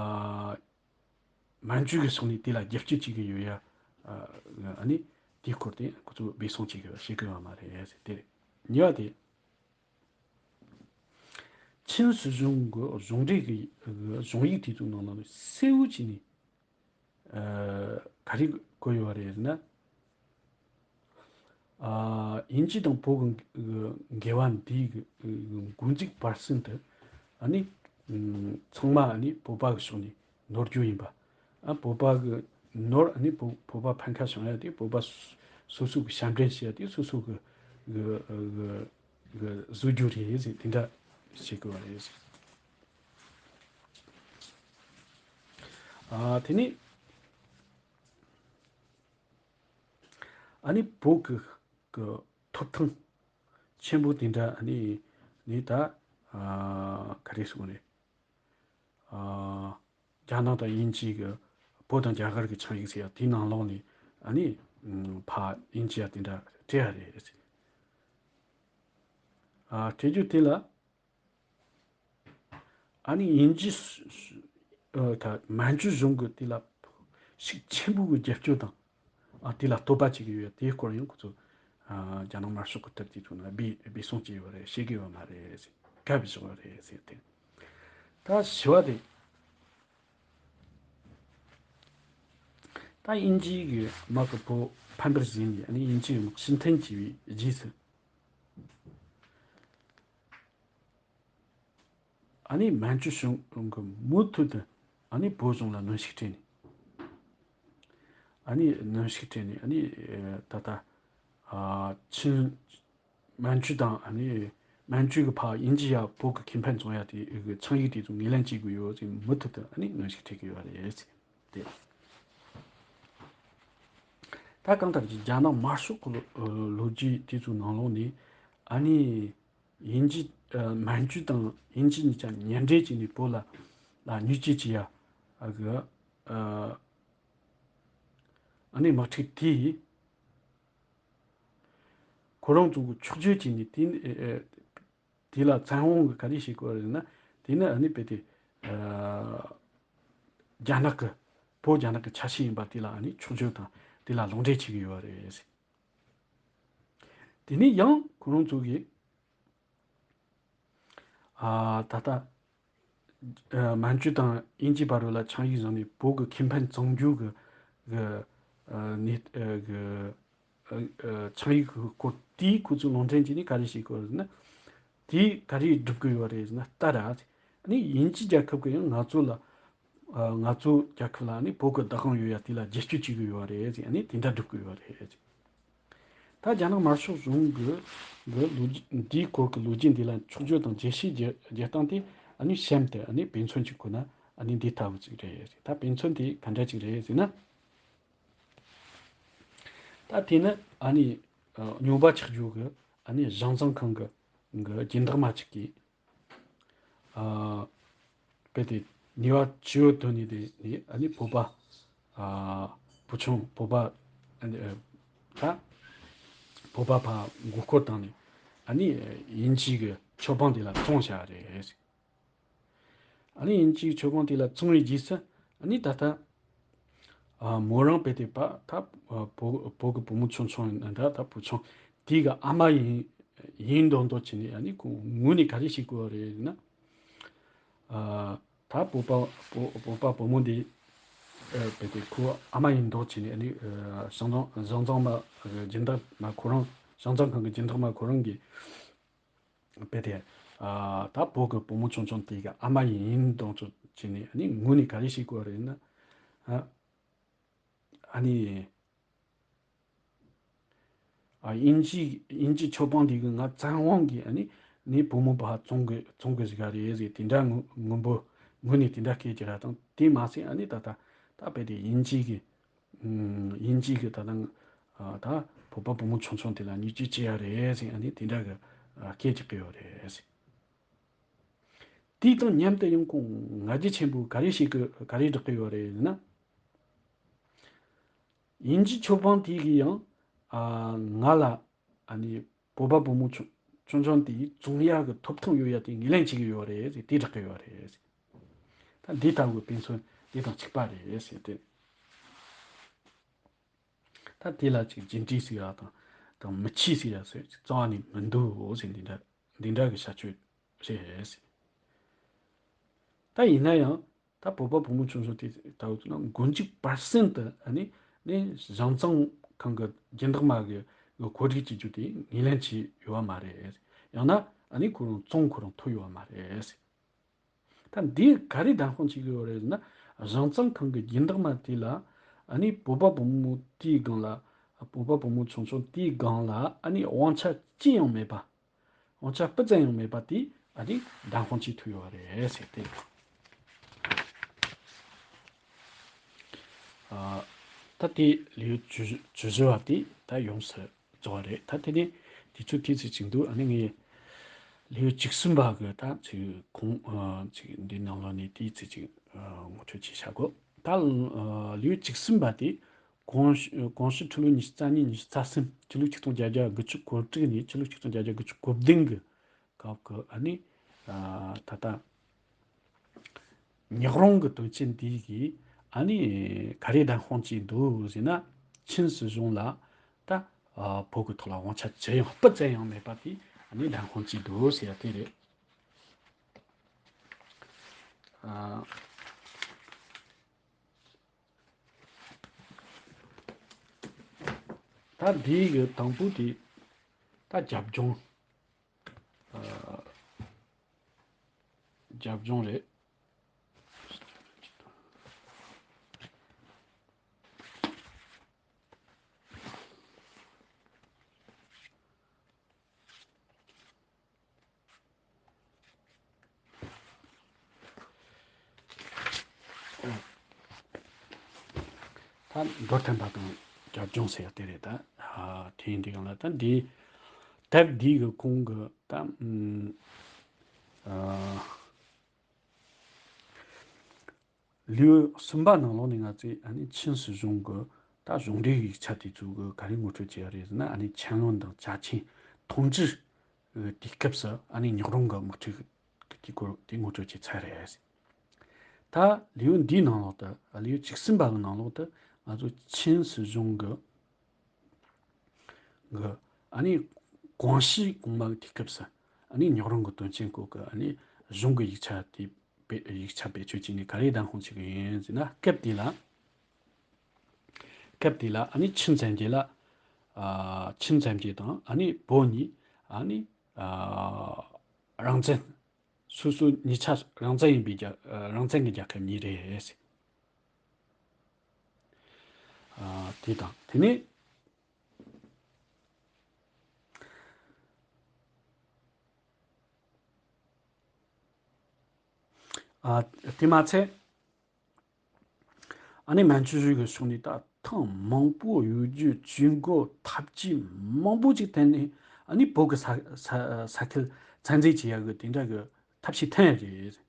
མན་ཇུ་གི་ཕྱོགས་ནས་དེ་ལ་རྒྱབ་སྐྱོར་བྱེད་ཀྱི་ཡོད་ཡ། ཨ་ནི་དེའི་སྐོར་དེ་ཁོ་ཚོས་འབད་བརྩོན་བྱེད་ཀྱི་ཡོད། བྱེད་ཀྱི་ཡོད་མ་རེད་ཟེར། དེ་རེད། གཉིས་པ་དེ། ཆིན་སྲིད་གཞུང་གི་གཞུང་འབྲེལ་གྱི་གཞུང་ཡིག་དེ་ཚོའི་ནང་ལ་གསལ་བོ་བྱས་ནས་ཨ་ག་རེ་བཀོད་ཡོད་རེད་ཟེར་ན། ཨ་དབྱིན་ཇི་དང་བོད་ཀྱི་འགལ་བ་འདིའི་འགོ་འཛུགས་པར་གསུམ་དུ་ཨ་ནི་ཚང་མ་ཨ་ནི་བོད་པ་གི་ཕྱོགས་ནས་ནོར་རྒྱུ་ཡིན་པ། ཨ་བོད་པ་གི་ནོར་ཨ་ནི་བོད་བོད་པ་ཕན་ཁ་བྱུང་ཡ་དེ་བོད་པ་སོ་སོ་གི་ཞབས་འདྲེན་བྱེད་ཡ་དེ་སོ་སོ་གི་གི་གི་གི་བཟོ་རྒྱུ་རེད་ཟེར། དེ་འདྲ་བྱེད་དགོས་པ་རེད་ཟེར། ཨ་དེ་ནས་ཨ་ནི་བོད་ཀྱི་གི་ཐོབ་ཐང་ཆེན་པོ་དེ་འདྲ་ཨ་ནི་ནི་ད་ཨ་ག་རེ་ཟེར་དགོས་རེད། ཨ་རྒྱ་ནག་དང་དབྱིན་ཇི་གི་བོད་དང་རྒྱ་གར་གྱི་ཆིངས་ཡིག་ཟེར་ཡ་དེའི་ནང་ལོགས་ནས་ཨ་ནི་ཕ་དབྱིན་ཇི་ཡ་དེ་འདྲ་སྤྲད་ཡ་རེད་ཟེར། ཨ་སྤྲད་རྒྱུ་དེ་ལ་ཨ་ནི་དབྱིན་ཇི་ཨ་ད་མན་ཇུ་གཞུང་གི་དེ་ལ་ཤུགས་ཆེན་པོ་གི་རྒྱབ་སྐྱོར་དང་ཨ་དེ་ལ་བསྟོད་པ་བྱེད་ཀྱི་ཡོད། དེའི་སྐོར་ཡང་ཁོ་ཚོ་ཨ་རྒྱ་ནག་དམར་ཤོག་གི་དེབ་དེ་ཚོ་ནང་སྦས་སྦས་གསུང་བྱས་ཡོད་རེད། བཤད་ཀྱི་ཡོད་མ་རེད་ཟེར། གབ་བཞག་ཡོད་རེད་ཟེར་ཏེ། ད་བཞི་བ་དེ། ད་དབྱིན་ཇི་གི་དམག་གི་བོད་ཕམ་པར་བྱས་ནས་ཨ་ནི་དབྱིན་ཇི་གི་དམག་ཕྱིར་འཐེན་བྱས་པའི་རྗེས་སུ། ཨ་ནི་མན་ཇུ་གཞུང་གིས་མུ་མཐུད་དུ་ཨ་ནི་བོད་གཞུང་ལ་གནོན་ཤུགས་སྤྲད་ནས། ཨ་ནི་གནོན་ཤུགས་སྤྲད་ནས་ཨ་ནི་ད་ལྟ་ཨ་ཆིན་མན་ཇུ་དང་ཨ་ནི་མན་ཇུ་གི་ཕ་དབྱིན་ཇི་ཡ་བོད་ཀྱི་ཁེ་ཕན་བཙོང་ཡ་དེ་གི་ཆིངས་ཡིག་དེ་ཚོ་ངོས་ལེན་བྱེད་དགོས་ཡོད་ཅེས་མུ་མཐུད་དུ་ཨ་ནི་གནོན་ཤུགས་སྤྲད་ཀྱི་ཡོད་རེད་ཟེར་ཏེ། ད་གང་ལྟར་གྱི་རྒྱ་ནག་དམར་ཤོག་གི་ལོ་ལོ་རྒྱུས་དེ་ཚོའི་ནང་ལོགས་ནས་ཨ་ནི་དབྱིན་ཇི་ཨ་མན་ཇུ་དང་དབྱིན་ཇི་གཉིས་ཀྱང་མཉམ་འབྲེལ་བྱས་ནས་བོད་ལ་ལ་མྱུལ་སྐྱེལ་བྱེད་ཡ་ཨ་གི་ཨ་ཨ་ནི་དམག་འཁྲུག་དེ་ཁོ་རང་ཚོ་གི་ཕྱོགས་བསྐྱོད་བྱས་ནས་དེ་ཨ་ཨ་དེ་ལ་བཙན་དབང་གིས་ག་རེ་བྱེད་དགོས་རེད་ན། དེ་ནི་ཨ་ནི་དཔེ་དེ་ཨ་རྒྱ་ནག་གི་བོད་རྒྱ་ནག་གི་ཆ་ཤས་ཡིན་པ་དེ་ལ་ཨ་ནི་ཕྱོགས་བསྐྱོད་དང་དེ་ལ་ལུང་འདྲེན་བྱེད་ཀྱི་ཡོད་རེད། དེ་ནས་ཡང་ཁོ་རང་ཚོ་གིས་ཨ་ད་ལྟ་ཨ་མན་ཇུ་དང་དབྱིན་ཇི་བར་ལ་ཆིངས་ཡིག་བཟོས་ནས་བོད་ཀྱི་ཁེ་ཕན་བཙོང་རྒྱུ་གི་གི་ཨ་ནི་ཨ་གི་ཨ་ཨ་ཆིངས་ཡིག་གི་སྐོར་དེའི་ཁོ་ཚོས་ལུང་འདྲེན་བྱས་ནས་ག་རེ་བྱེད་དགོས་རེད་ན། དེས་ག་རེ་སྒྲུབ་དགོས་ཡོད་རེད་ཟེར་ན། ལྟར་ར། ཨ་ནི་དབྱིན་ཇི་རྒྱལ་ཁབ་ཀྱིས་ཡང་ང་ཚོ་ལ་ཨ་ང་ཚོ་རྒྱལ་ཁབ་ལ་ཨ་ནི་བོད་ཀྱི་བདག་དབང་ཡོད་ཡ་དེ་ལ་རྒྱབ་སྐྱོར་བྱེད་དགོས་ཡོད་རེད་ཟེར། ཨ་ནི་དེ་འདྲ་སྒྲུབ་དགོས་ཡོད་རེད་ཟེར། ད་རྒྱ་ནག་དམར་ཤོག་གཞུང་གི་གི་ལོ་རྒྱུས་འདིའི་སྐོར་གྱི་ལོ་རྒྱུས་འདི་ལ་འཁྱོག་བརྗོད་དང་རྒྱས་བཤད་རྒྱག་རྒྱག་སྟངས་དེ་ཨ་ནི་གཤམ་དུ་ཨ་ནི་དཔེ་མཚོན་གཅིག་བཀོད་ན་ཨ་ནི་འདི་ལྟ་བུ་ཅིག་རེད། ད་དཔེ་མཚོན་དེ་ག་འདྲ་ཅིག་རེད་ཟེར་ན། ད་དེ་ནི་ཨ་ནི་ཨ་སྨྱོན་པ་ཆགས་རྒྱུ་གི་ཨ་ནི་ཞིང་ཚང་ཁང་གི་གི་སྦྱིན་བདག་མ་ཅིག་གིས། ཨ་དཔེ་དེ་ཉེས་པ་ཆེ་བོ་ཐོན་ནས་དེ་ནས་ཨ་ནི་བོད་པ། ཨ་བུ་ཆུང་བོད་པ། ཨ་ནི་ཨ་ད་བོད་པ་ཕར་མགོ་སྐོར་བཏང་ནས་ཨ་ནི་དབྱིན་ཇིའི་གི་ཆོས་སྤང་དེ་ལ་བཙོང་བཞག་རེད། ཨ་ནི་དབྱིན་ཇིའི་ཆོས་སྤང་དེ་ལ་བཙོང་བའི་རྗེས་སུ་ཨ་ནི་ད་ལྟ། ཨ་མོ་རང་དཔེ་དེ་པ་ད་ཨ་བོད་བོད་ཀྱི་བུ་མོ་ཆུང་ཆུང་ཡིན་ན་འདྲ། ད་བུ་ཆུང་དེ་གི་ཨ་མ་ཡིན་ཡིན་མདོག་མདོག་བྱས་ནས་ཨ་ནི་ཁོ་ངུ་ནས་ག་རེ་བྱེད་དགོས་རེད་ན། ཨ་ད་བོད་པ་བོད་བོད་པ་བུ་མོ་འདི་ཨ་དཔེ་དེ་ཁོ་ཨ་མ་ཡིན་མདོག་བྱས་ནས་ཨ་ནི་ཨ་ཞང་ཚང་ཞང་ཚང་མ་ཨ་སྦྱིན་བདག་མ་ཁོ་རང་ཞང་ཚང་ཁང་གི་སྦྱིན་བདག་མ་ཁོ་རང་གིས། དཔེ་དེ། ཨ་ད་བོད་ཀྱི་བུ་མོ་ཆུང་ཆུང་དེ་གི་ཨ་མ་ཡིན་མདོག་ཚོ་བྱས་ནས་ཨ་ནི་ངུ་ནས་ག་རེ་བྱེད་དགོས་རེད་ན། ཨ་ཨ་ནི། ཨ་དབྱིན་ཇི་དབྱིན་ཇི་ཆོས་སྤང་དེ་གི་ང་བཙན་དབང་གིས་ཨ་ནི་ནི་བུ་མོ་ཕར་བཙོང་གི་བཙོང་གི་ཟིག་ག་རེད་ཟེར་དེ་འདྲ་ངུ་ངུ་འབོད་ངུ་ནས་དེ་འདྲ་སྐད་ཅིག་ར་དང་དེ་མ་ཟད་ཨ་ནི་ད་ད་ད་དཔེ་དེ་དབྱིན་ཇི་གི་དབྱིན་ཇི་གི་ད་དུང་ད་བོད་པ་བུ་མོ་ཆུང་ཆུང་དེ་ལ་བརྙས་བཅོས་བྱེད་ཡ་རེད་ཟེར་ཨ་ནི་དེ་འདྲ་གི་སྐད་ཆ་གི་ཡོད་རེད་ཟེར། དེ་དང་མཉམ་དུ་ཡང་ཁོང་ང་རྒྱལ་ཆེན་པོས་ག་རེ་ཞིག་གི་ག་རེ་བསྒྲགས་གི་ཡོད་རེད་ཟེར་ན། དབྱིན་ཇི་ཆོས་སྤང་དེ་གིས་ཡང་ང་ལ་ཨ་ནི་བོད་པ་བུ་མོ་ཆུང་ཆུང་དེ་བཙོང་ཡ་གི་ཐོབ་ཐང་ཡོད་ཡ་དེ་ངོས་ལེན་བྱེད་ཀྱི་ཡོད་རེད་ཟེར་དེ་བསྒྲགས་ཀྱི་ཡོད་རེད་ཟེར། ད་འདི་ལྟ་བུའི་དཔེ་མཚོན་འདི་དང་གཅིག་པ་རེད་ཟེར་ཏེ། ད་དེ་ལ་ཅིག་རྒྱུ་འབྲས་ཟིག་ར་དང་དང་མི་ཆོས་ཟིག་ར་ཟེར་རྩ་བ་ནས་མི་འདུག་ཟེར་འདི་འདྲ་འདི་འདྲ་གི་བྱ་སྤྱོད་རེད་ཟེར། ད་ཡིན་ན་ཡང་ད་བོད་པ་བུ་མོ་ཆུང་ཆུང་དེ་ལྟ་བུ་ན་མགོ་མཇུག་པར་སེན་དུ་ཨ་ནི་ནི་ཞང་ཚང་ཁང་གི་སྦྱིན་བདག་མ་གི་གི་གོ་སྒྲིག་བྱེད་རྒྱུ་དེ་ངོས་ལེན་བྱས་ཡོད་པ་མ་རེད། ཡང་ན་ཨ་ནི་ཁོ་རང་བཙོང་ཁོ་རང་ཐུབ་ཡོད་པ་མ་རེད། ད་འདིས་ག་རེ་བདེན་དཔང་བྱེད་ཀྱི་ཡོད་རེད་ཟེར་ན། ཞང་ཚང་ཁང་གི་སྦྱིན་བདག་མ་དེ་ལ་ཨ་ནི་བོད་པ་བུ་མོ་དེའི་སྒང་ལ་བོད་པ་བུ་མོ་ཆུང་ཆུང་དེའི་སྒང་ལ་ཨ་ནི་དབང་ཆ་ཅི་ཡང་མེད་པ། དབང་ཆ་སྤུ་ཙམ་ཡང་མེད་པ་དེ་ཨ་ནི་བདེན་དཔང་བྱེད་ཐུབ་ཡོད་རེད་ཟེར་ཏེ། ཨ་ད་དེ་ལེའུ་བཅུ་བཅུ་བཞི་བ་དེ་ད་ཡོངས་སུ་རྫོགས་པ་རེད། ད་དེ་ནས་དུས་ཚོད་ཏོག་ཙམ་ཅིག་འདུག་ཨ་ནི་ངས་ལེའུ་བཅུ་གསུམ་པ་གི་ད་ཅིག་གོང་ཨ་ཅིག་འདི་ནང་ལོགས་ནས་ཏོག་ཙམ་ཅིག་ཨ་ངོ་སྤྲོད་ཅིག་བྱ་དགོས། ད་ཨ་ལེའུ་བཅུ་གསུམ་པ་དེ་གོང་ཞུ་གོང་ཞུ་ཕྱི་ལོ་ཉི་ཤུ་རྩ་གཉིས་ཉི་ཤུ་རྩ་གསུམ་ཕྱི་ལོ་ཆིག་སྟོང་བརྒྱད་བརྒྱ་དགུ་བཅུ་གོ་དྲུག་ནས་ཕྱི་ལོ་ཆིག་སྟོང་བརྒྱད་བརྒྱ་དགུ་བཅུ་གོ་བདུན་གི་སྐབས་ཀྱི་ཨ་ནི་ཨ་ད་ལྟ་ཉག་རོང་གི་དོན་ཆེན་འདི་གིས་ཨ་ནི་ག་རེ་བདེན་དཔང་བྱས་འདུག་ཟེར་ན། ཆིན་སྲིད་གཞུང་ལ་ད་ཨ་བོད་ཀྱི་ཐོག་ལ་དབང་ཆ་ཅི་ཡང་སྤུ་ཙམ་ཡང་མེད་པ་དེ་ཨ་ནི་བདེན་དཔང་བྱས་འདུག་ཟེར་ཡ་དེ་རེད། ཨ་ད་འདི་གི་དང་པོ་དེ་ད་རྒྱབ་ལྗོངས། ཨ་རྒྱབ་ལྗོངས་རེད། ད་མདོ་ཐོན་པ་དང་རྒྱབ་ལྗོངས་ཟེར་ཡ་དེ་རེད་ད། ཨ་དེ་ཡིན་དུས་སྒང་ལ་ད་འདི་དེབ་འདི་གི་གོང་གི་ད་ཨ་ལེའུ་གསུམ་པ་ནང་ལོགས་ནས་ང་ཚོས་ཨ་ནི་ཆིན་སྲིད་གཞུང་གི་ད་གཞུང་འབྲེལ་ཡིག་ཆ་དེ་ཚོ་གི་ག་རེ་ངོ་སྤྲོད་བྱས་ཡ་རེད་ཟེར་ན། ཨ་ནི་ཆན་ལུན་དང་ཅཱ་ཆིན་ཐོང་ཅི་དེའི་སྐབས་སུ་ཨ་ནི་ཉག་རོང་གི་དམག་འཁྲུག་དེ་སྐོར་དེ་ངོ་སྤྲོད་བྱས་ཚར་རེད། ད་ལེའུ་འདིའི་ནང་ལོགས་དུ་ལེའུ་བཅུ་གསུམ་པ་གི་ནང་ལོགས་དུ་ང་ཚོ་ཆིན་སྲིད་གཞུང་གི་གི་ཨ་ནི་ཀོང་ཞི་གོང་མ་གི་དུས་སྐབས་སུ་ཨ་ནི་ཉག་རོང་གི་དོན་ཆེན་སྐོར་གི་ཨ་ནི་གཞུང་གི་ཡིག་ཆ་དེ་བེད་ཡིག་ཆ་བེད་སྤྱོད་བྱས་ནས་ག་རེ་བདམས་ཁོངས་བྱེད་གི་ཡིན་ཟེར་ན། སྐབས་དེ་ལ་སྐབས་དེ་ལ་ཨ་ནི་ཆིན་བཙན་རྒྱལ་ལ་ཨ་ཆིན་བཙན་རྒྱལ་དང་ཨ་ནི་བོད་གཉིས་ཨ་ནི་ཨ་རང་བཙན་སོ་སོ་གཉིས་ཆ་རང་བཙན་ཡིན་པའི་རྒྱ་ཨ་རང་བཙན་གྱི་རྒྱལ་ཁབ་གཉིས་རེད། ཨ་དེ་དང་དེ་ནས་ ཨ་དེ་མ་ཚད། ཨ་ནི་མན་ཇུ་རི་གི་ཕྱོགས་ནས་ད་ཐེངས་མང་པོ་གཡོ་སྒྱུ་ཇུས་འགོད་ཐབས་ཇུས་མང་པོ་ཅིག་བཏོན་ནས། ཨ་ནི་བོད་ཀྱི་ས་ས་ས་ཁུལ་བཙན་འཛུལ་བྱེད་ཡག་གི་དེ་འདྲ་གི་ཐབས་ཤེས་བཏོན་ཡོད་རེད།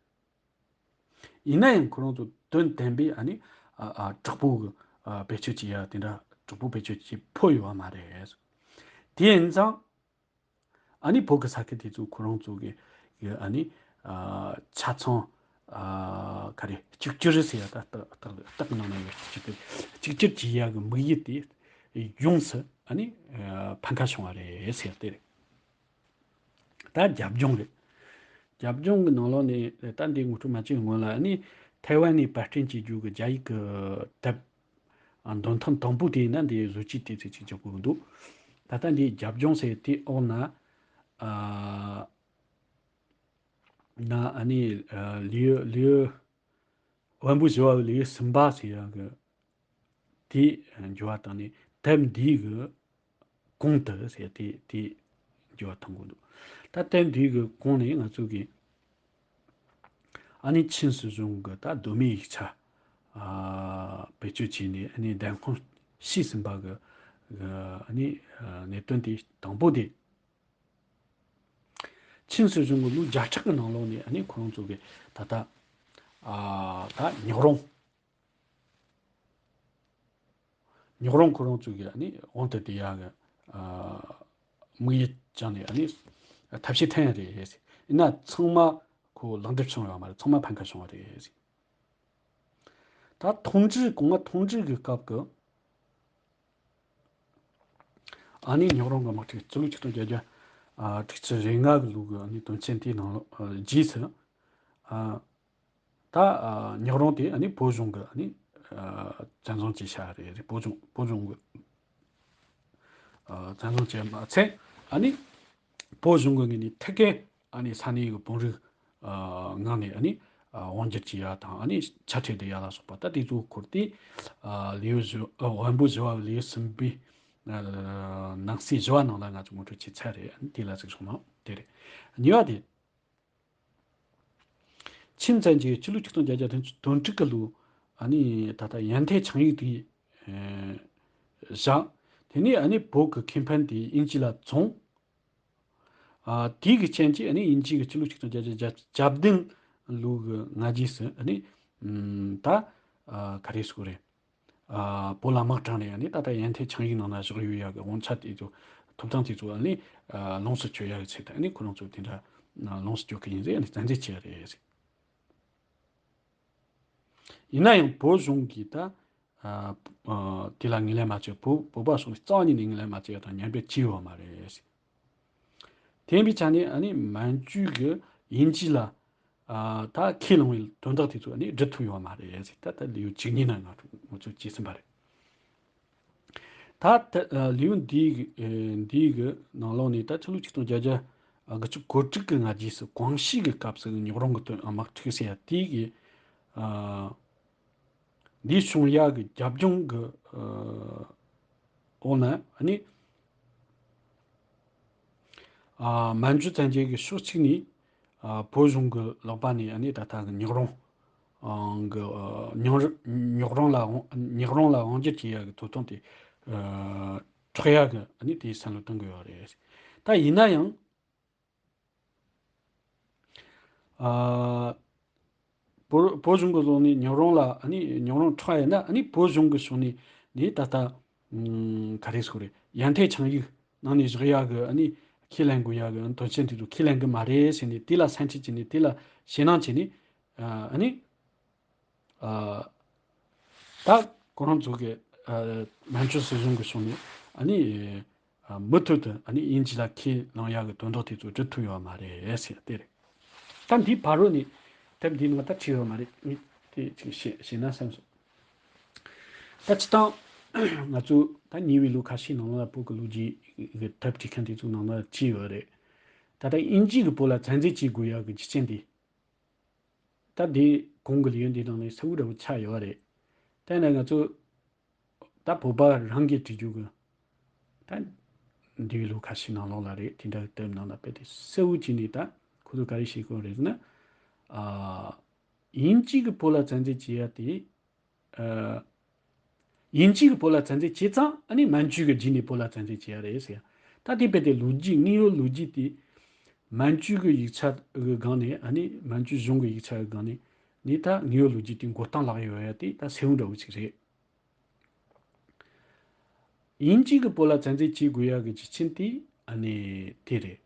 ཡིན་ན་ཡང་ཁོ་རང་ཚོ་དོན་དམ་པའི་ཨ་ནི་ཨ་ཨ་དྲག་པོ་གི་ཨ་བེད་སྤྱོད་བྱེད་ཡག་དེ་འདྲ་དྲག་པོ་བེད་སྤྱོད་བྱེད་ཕོད་ཡོད་པ་མ་རེད། དེ་ཡིན་ཙང་། ཨ་ནི་བོད་ཀྱི་ས་ཁུལ་དེ་ཚོ་ཁོ་རང་ཚོ་གི་གི་ཨ་ནི་ཨ་ཆ་ཚང་ཨ་ག་རེ་གཅིག་གྱུར་ཟེར་ཡ། ད་རྟགས་རྟགས་རྟགས་ནང་ན་ཡོད་གཅིག་གྱུར། གཅིག་གྱུར་བྱེད་ཡ་གི་དམིགས་ཡུལ་དེ་ཡོངས་སུ་ཨ་ནི་ཨ་ཕན་ཁ་བྱུང་བ་རེད་ཟེར་ཡ་དེ་རེད། ད་རྒྱབ་ལྗོངས་རེད། རྒྱབ་ལྗོངས་ཀྱི་ནང་ལོགས་ནས་ད་འདི་ངོ་སྤྲོད་མ་བྱས་སྔོན་ལ། ཨ་ནི་ཐའེ་ཝན་ནས་པར་སྐྲུན་བྱེད་རྒྱུ་གི་རྒྱ་ཡིག་གི་དེབ་ཨ་འདོན་ཐེངས་དང་པོ་དེ་ཡིན་ན་འདི་བཟོ་བཅོས་དེ་ཚོ་ཅིག་བྱེད་དགོས་ཀྱི་འདུག་ད་ལྟ་འདི་རྒྱབ་ལྗོངས་ཟེར་དེའི་འོག་ན་ཨ་ན་ཨ་ནི་ཨ་ལེའུ་ལེའུ་དབོན་པོ་བཞི་བ་ལེའུ་གསུམ་པ་ཟེར་ཡག་གི་དེ་འགྱུར་བ་བཏང་ནས། དེབ་འདིའི་གི་གོང་དུ་ཟེར་དེ་དེ་འགྱུར་བ་གཏོང་དགོས་འདུག་ད་དེབ་འདིའི་གི་གོང་ནས་ང་ཚོ་གི་ཨ་ནི་ཆིན་སྲིད་གཞུང་གི་ད་གདོད་མའི་ཡིག་ཆ་ཨ་བེད་སྤྱོད་བྱས་ནས། ཨ་ནི་བདམས་ཁོངས་ཤེས་ཟིན་པ་གི་གི་ཨ་ནི་ཨ་གནད་དོན་དེ་དང་པོ་དེ། ཆིན་སྲིད་གཞུང་གི་ལོ་བརྒྱ་ཕྲག་གི་ནང་ལོགས་ནས་ཨ་ནི་ཁོ་རང་ཚོ་གི་ད་ལྟ་ཨ་ད་ཉག་རོང་། ཉག་རོང་ཁོ་རང་ཚོ་གི་ཨ་ནི་དབང་དུ་བསྡུ་ཡག་གི་ཨ་དམིགས་ཡུལ་བཅངས་ནས་ཨ་ནི་ཐབས་ཤེས་བཏོན་ཡ་རེད། ཡིན་ན་ཚང་མ་ཁོ་ལེགས་འགྲུབ་བྱུང་ཡོད་མ་རེད། ཚང་མ་ཕན་ཁ་བྱུང་བ་རེད། ད་ཐུང་ཀྲི་གོང་མ་ཐུང་ཀྲི་གི་སྐབས་ཀྱི་ཨ་ནི་ཉག་རོང་གི་དམག་འཁྲུག་སྤྱི་ལོ་ཆིག་སྟོང་བརྒྱད་བརྒྱ་ཨ་དྲུག་ཅུ་རེ་ལྔ་གི་ལོ་གི་ཨ་ནི་དོན་ཚན་དེའི་ནང་ལོ་ཨ་རྗེས་སུ་ཨ་ད་ཨ་ཉག་རོང་དེ་ཨ་ནི་བོད་གཞུང་གི་ཨ་ནི་ཨ་བཙན་བཟུང་བྱས་བཞག་རེད། བོད་གཞུང་བོད་གཞུང་གི་ཨ་བཙན་བཟུང་བྱས་མ་ཚད། ཨ་ནི་བོད་གཞུང་གི་ངོས་ནས་ཐད་ཀའི་ཨ་ནི་ས་གནས་ཀྱི་བོད་རིགས་ཨ་ངང་ནས་ཨ་ནི་ཨ་དབང་སྒྱུར་བྱེད་ཡ་དང་། ཨ་ནི་ཆ་ཁྲལ་སྤྲད་ཡ་ལ་སོགས་པ་ད་དེ་ཚོ་སྐོར་དེ་ཨ་ལེའུ་བཞི་ཨ་དབོན་པོ་བཞི་བ་ལེའུ་གསུམ་པའི་ཨ་ནང་གསེས་བཞི་བ་ནང་ལ་ང་ཚོ་ངོ་སྤྲོད་བྱས་ཚར་རེད། ཨ་ནི་དེ་ལ་གཟིགས་རོགས་གནང་། དེ་རེད། གཉིས་པ་དེ། ཆིན་བཙན་གྱིས་སྤྱི་ལོ་ཆིག་སྟོང་བརྒྱད་བརྒྱ་དོན་དོན་དྲུག་གི་ལོ་ཨ་ནི་ད་ལྟ་ཡན་ཐེ་ཆིངས་ཡིག་དེ་ཨེ་བཞག་དེ་ནས་ཨ་ནི་བོད་ཀྱི་ཁེ་ཕན་དེ་དབྱིན་ཇི་ལ་བཙོངས། ཨ་དེའི་གི་རྐྱེན་གྱིས་ཨ་ནི་དབྱིན་ཇི་གི་སྤྱི་ལོ་ཆིག་སྟོང་བརྒྱད་བརྒྱ་བརྒྱད་བདུན་ལོ་གི་སྔ་རྗེས་སུ་ཨ་ནི་ཨམ་ད་ཨ་ག་རེ་ཟེར་དགོས་རེད། ཨ་བོད་ལ་དམག་དྲངས་ནས་ཨ་ནི་ད་ལྟ་ཡན་ཐེ་ཆིངས་ཡིག་ནང་ན་བཞག་ཡོད་ཡག་གི་དབང་ཆ་དེ་ཚོ་ཐོབ་ཐང་དེ་ཚོ་ཨ་ནི་ཨ་ལོངས་སུ་སྤྱོད་ཡག་གི་ཆེད་དུ་ཨ་ནི་ཁོ་རང་ཚོ་དེ་འདྲ་ལོངས་སུ་སྤྱོད་གི་ཡིན་ཟེར་ཨ་ནི་བཙན་འཛུལ་བྱས་རེད་ཟེར། ཡིན་ན་ཡང་བོད་གཞུང་གིས་ད་ཨ་ཨ་དེ་ལ་ངོས་ལེན་མ་བྱས། བོད་བོད་པ་སོགས་ནས་རྩ་བ་ཉིད་ནས་ངོས་ལེན་མ་བྱས་པ་དང་ཉན་པ་བྱས་ཡོད་མ་རེད། དེ་ཡིན་པའི་ཆ་ནས་ཨ་ནི་མན་ཇུ་གིས་དབྱིན་ཇི་ལ་ཨ་ད་ཁས་བླངས་པའི་དོན་དག་དེ་ཚོ་ཨ་ནི་སྒྲུབ་ཐུབ་ཡོད་མ་རེད་ཟེར། ད་ལྟ་ལེའུ་བཅུ་གཉིས་ནང་ང་ཚོ་ངོ་སྤྲོད་བྱས་ཟིན་པ་རེད། ད་ད་ལེའུ་འདིའི་གི་ཨེ་འདིའི་གི་ནང་ལོགས་ནས་ད་ཕྱི་ལོ་ཆིག་སྟོང་བརྒྱད་བརྒྱ་དགུ་བཅུ་གོ་དྲུག་གི་སྔ་རྗེས་སུ་ཀོང་ཞི་གི་སྐབས་སུ་ཉོག་རོང་གི་དོན་དམག་འཁྲུག་ཟེར་ཡ་དེའི་གི་ཨ་འདིའི་བྱུང་ཡ་གི་རྒྱབ་ལྗོངས་གི་ཨ་འོག་ན་ཨ་ནི་ཨ་མན་ཇུ་བཙན་རྒྱལ་གྱིས་ཕྱོགས་གཅིག་ནས་ཨ་བོད་གཞུང་གི་ལག་པ་ནས་ཨ་ནི་ད་ལྟ་གི་ཉོག་རོང་ཨང་གི་ཨ་ཉོག་ར་ཉོག་རོང་ལ་དབང་ཉོག་རོང་ལ་དབང་སྒྱུར་བྱེད་ཡག་གི་ཐོབ་ཐང་དེ་ཨ་འཕྲོག་ཡག་གི་ཨ་ནི་དེའི་བསམ་བློ་གཏོང་གི་ཡོད་རེད། ད་ཡིན་ན་ཡང་ཨ་བོད་བོད་གཞུང་གི་ལོག་ནས་ཉོག་རོང་ལ་ཨ་ནི་ཉོག་རོང་འཕྲོག་ཡ་ཡིན་ན། ཨ་ནི་བོད་གཞུང་གི་ཕྱོགས་ནས་ནི་ད་ལྟ་ཨ་ག་རེ་ཟེར་དགོས་རེད། ཡན་ཐེ་ཆིངས་ཡིག་ནང་ནས་བཞག་ཡག་གི་ཨ་ནི་ཁས་ལེན་དགོས་ཡག་གི་དོན་ཚན་དེ་ཚོ་ཁས་ལེན་གི་མ་རེད་ཟེར་ནས། དེ་ལ་སེམས་ཁྲལ་བྱས་ནས། དེ་ལ་ཞེད་སྣང་བྱས་ནས་ཨ་ནི་ཨ་ད་ཁོ་རང་ཚོ་གི་ཨ་མན་ཇུ་སྲིད་གཞུང་གི་ཕྱོགས་ནས་ཨ་ནི་ཨ་མུ་མཐུད་དུ་ཨ་ནི་དབྱིན་ཇི་ལ་ཁས་བླངས་ཡག་གི་དོན་དག་དེ་ཚོ་སྒྲུབ་ཐུབ་ཡོད་མ་རེད་ཟེར་དེ་རེད། ད་འདིའི་ཕ་རོལ་ནས་དེབ་འདིའི་ནང་ད་བྲིས་ཡོད་མ་རེད། ངས་དེ་ཅིག་ཞེད་ཞེད་སྣང་སེམས་སོང་། ད་སྤྱིར་བཏང་ང་ཚོ་ད་ཉེ་བའི་ལོ་ཁ་ཤས་ནང་ལ་བོད་ཀྱི་ལོ་རྒྱུས་ཀྱི་དེབ་བྲིས་མཁན་དེ་ཚོའི་ནང་ལ་བྲིས་ཡོད་རེད། ད་ལྟ་དབྱིན་ཇི་གིས་བོད་ལ་བཙན་འཛུལ་བྱེད་དགོས་ཡག་གི་རྒྱུ་རྐྱེན་དེ། ད་འདི་གོང་གི་ལེའུ་འདིའི་ནང་ནས་གསལ་བོ་འདྲ་བོ་ཆགས་ཡོད་རེད། དེ་ནས་ང་ཚོ་ད་བོད་པ་རང་གིས་བྲིས་རྒྱུ་གི་ད་འདས་པའི་ལོ་ཁ་ཤས་ནང་ལོགས་ལ་རེད། དེ་འདྲ་གི་དེབ་ནང་ལ་དཔེ་དེ་གསལ་བོ་བྱས་ནས་ད་ཁོ་ཚོ་ག་རེ་བྱེད་ཀྱི་ཡོད་རེད་ཟེར་ན། ཨ་ དབྱིན་ཇི་གི་བོད་ལ་བཙན་འཛུལ་བྱས་ཡ་དེ། ཨ། དབྱིན་ཇི་གི་བོད་ལ་བཙན་འཛུལ་བྱས་ཙང་ཨ་ནི་མན་ཇུ་གི་རྗེས་ནས་བོད་ལ་བཙན་འཛུལ་བྱས་ཡ་རེད་ཟེར་ཡ། ད་དེ་དཔེ་དེ་ལོ་རྒྱུས་དངོས་ཡོད་ལོ་རྒྱུས་དེ། མན་ཇུ་གི་ཡིག་ཆ་གི་སྒང་ནས་ཨ་ནི་མན་ཇུ་གཞུང་གི་ཡིག་ཆ་གི་སྒང་ནས་ནི་ད་དངོས་ཡོད་ལོ་རྒྱུས་དེ་མགོ་རྟིང་བསླེགས་ཡོད་ཡ་དེ་ད་གསལ་བོ་འདྲ་བོ་ཅིག་རེད། དབྱིན་ཇི་གི་བོད་ལ་བཙན་འཛུལ་བྱེད་དགོས་ཡ་གི་རྒྱུ་རྐྱེན་དེ་ཨ་ནི་དེ་རེད།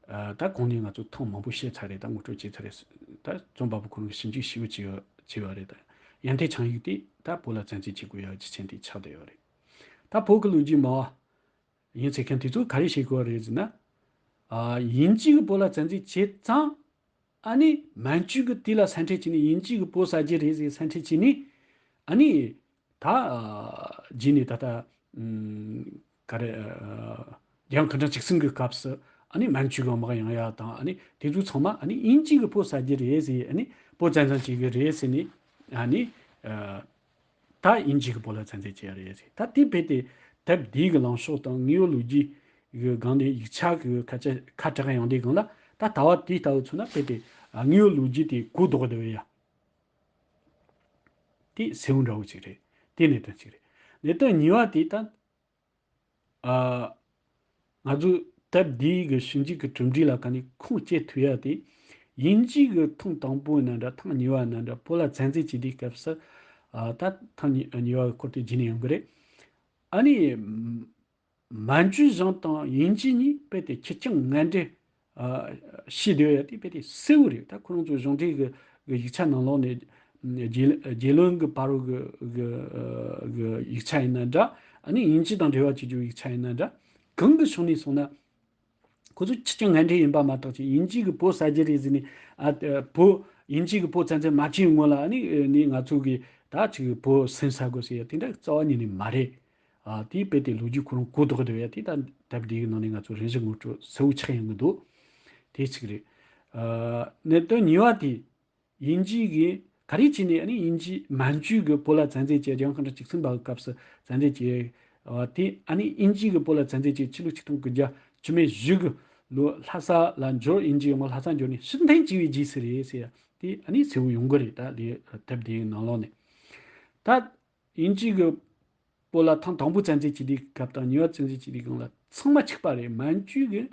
ཨ། ད་གོང་ནས་ང་ཚོ་ཐེངས་མང་པོ་བཤད་ཚར་རེད། ད་ངོ་སྤྲོད་བྱས་ཚར་རེད། ད་རྩོམ་པ་པོ་ཁོ་རང་གིས་ཞིབ་འཇུག་ཞིབ་པོ་བྱས་ཡོད་བྱས་པ་རེད། ད་ཡོན་ཏན་ཆང་ཡིག་དེ་ད་བོད་ལ་བཙན་འཛུལ་བྱེད་དགོས་ཡ་རྒྱུ་རྐྱེན་དེ་ཆགས་བསྡད་ཡོད་རེད། ད་བོད་ཀྱི་ལོ་རྒྱུས་སྨྲ་བ་ཡིན་ཟེར་མཁན་དེ་ཚོས་ག་རེ་བཤད་དགོས་པ་རེད་ཟེར་ན། ཨ། དབྱིན་ཇི་གིས་བོད་ལ་བཙན་འཛུལ་བྱས་ཙང་། ཨ་ནི་མན་ཇུ་གིས་དེ་ལ་སེམས་ཁྲལ་བྱས་ནས་དབྱིན་ཇི་གིས་བོད་ཟ་རྒྱུ་རེད་ཟེར་སེམས་ཁྲལ་བྱས་ནས། ཨ་ནི་ད། ཨ། རྗེས་ནས་ད་ལྟ། ཨམ། ག་རེ། ཨ། རྒྱལ་ཡོངས་མཁའ་འགྲམ་ཆིག་སུམ་གི་སྐབས་སུ་ཨ་ནི་མན་ཇུ་གི་དམག་ཡོང་ཡ་དང་ཨ་ནི་དེ་ཚོ་ཚང་མ་ཨ་ནི་དབྱིན་ཇི་གིས་བོད་ཟ་རྒྱུ་རེད་ཟེར། ཨ་ནི་བོད་བཙན་བཟུང་བྱེད་གི་རེད་ཟེར་ནས། ཨ་ནི། ཨ། ད་དབྱིན་ཇི་གིས་བོད་ལ་བཙན་འཛུལ་བྱས་ཡ་རེད་ཟེར། ད་དེ་དཔེ་དེ་དེབ་འདི་གི་ལངས་ཕྱོགས་དང་དངོས་ཡོད་ལོ་རྒྱུས་གི་སྒང་ནས་ཡིག་ཆ་གི་ཁ་ཆ་ཁ་གྲག་ཡོང་དུས་སྒང་ལ། ད་ལྟ་བ་དེ་ལྟ་བུ་མཚོན་ན་དཔེ་དེ་དངོས་ཡོད་ལོ་རྒྱུས་དེ་གོ་ལྡོག་བསྡད་ཡ་དེ་གསལ་བོ་འདྲ་བོ་ཅིག་རེད། དེ་གནད་དོན་གཅིག་རེད། གནད་དོན་གཉིས་པ་དེ་ད། ཨ། ང་ཚོས་དེབ་འདི་གི་ཞིབ་འཇུག་གི་གྲུབ་འབྲས་ལ་ཁ་ནས་ཁུངས་སྐྱེལ་ཐུབ་ཡ་དེ། དབྱིན་ཇི་གིས་ཐེངས་དང་པོ་ཡིན་ན་འདྲ། ཐེངས་གཉིས་པ་ཡིན་ན་འདྲ། བོད་ལ་བཙན་འཛུལ་བྱེད་དུས་སྐབས་སུ། ཨ། ད་ཐེངས་གཉིས་གཉིས་པ་གི་སྐོར་དེ་རྗེས་ནས་ཡོང་གི་རེད། ཨ་ནི་མན་ཇུ་གཞུང་དང་དབྱིན་ཇི་གཉིས་དཔེ་དེ་ཁེར་རྐྱང་ངན་འབྲེལ། ཨ། བྱས་བསྡད་ཡ་དེ་དཔེ་དེ་གསལ་བོ་རེད། ད་ཁོ་རང་ཚོ་གཞུང་འབྲེལ་གི་གི་ཡིག་ཆ་ནང་ལོགས་ནས། རྒྱལ་རྒྱལ་བློན་གི་བར་དུ་གི་གི་གི་ཡིག་ཆ་ཡིན་ན་འདྲ། ཨ་ནི་དབྱིན་ཇི་དང་འབྲེལ་བ་བྱེད་རྒྱུ་ཡིག་ཆ་ཡིན་ན་འདྲ། གང་གི་ཕྱོགས་ནས་སོང་ན། ཁོ་ཚོ་ཁེར་རྐྱང་ངན་འབྲེལ་ཡིན་པ་མ་གཏོགས་ཅིག་དབྱིན་ཇི་གིས་བོད་ཟ་རྒྱུ་རེད་ཟེར་ནས། ཨ། བོད་དབྱིན་ཇི་གིས་བོད་བཙན་འཛུལ་མ་བྱས་སྔོན་ལ་ཨ་ནི་ནི་ང་ཚོ་གིས་ད་ཅིག་བོད་སུན་ཟ་དགོས་ཟེར་ཡ་དེ་འདྲ་རྩ་བ་ཉིད་ནས་མ་རེད། ཨ། དེའི་དཔེ་དེ་ལོ་རྒྱུས་ཁོ་རང་གོ་ལྡོག་བསྡད་ཡ་དེ་ད་དེབ་འདིའི་ནང་ནས་ང་ཚོ་རིམ་བཞིན་ངོ་སྤྲོད་གསལ་བོ་ཆགས་ཡོང་གི་འདུག་དེ་གཅིག་རེད། ཨ། གནད་དོན་གཉིས་པ་དེ། དབྱིན་ཇི་གིས་ག་རེ་བྱས་ནས་ཨ་ནི་དབྱིན་ཇི་མན་ཇུ་གིས་བོད་ལ་བཙན་འཛུལ་བྱས། རྒྱལ་ཡོངས་མཁའ་འགྲམ་ཆིག་སུམ་པ་གི་སྐབས་སུ་བཙན་འཛུལ་བྱས། ཨ། དེ་ཨ་ནི་དབྱིན་ཇི་གིས་བོད་ལ་བཙན་འཛུལ་བྱས། ཕྱི་ལོ་ཆིག་སྟོང་དགུ་བརྒྱ་བཅུ་མེད་བཞི་གི་ལོ་ལྷ་ས་ལ་འབྱོར། དབྱིན་ཇིའི་དམག་ལྷ་ས་འབྱོར་ནས་ཕྱིར་འཐེན་བྱས་པའི་རྗེས་སུ་རེད་ཟེར་ཡ་དེ་ཨ་ནི་གསལ་བོ་ཡོང་གི་རེད། ད་དེ་དེབ་དེའི་ནང་ལོགས་ནས། ད་དབྱིན་ཇི་གིས་བོད་ལ་ཐེངས་དང་པོ་བཙན་འཛུལ་བྱེད་དུས་སྐབས་དང་གཉིས་པ་བཙན་འཛུལ་བྱེད་དུས་སྒང་ལ་ཚང་མ་གཅིག་པ་རེད། མན་ཇུ་གིས།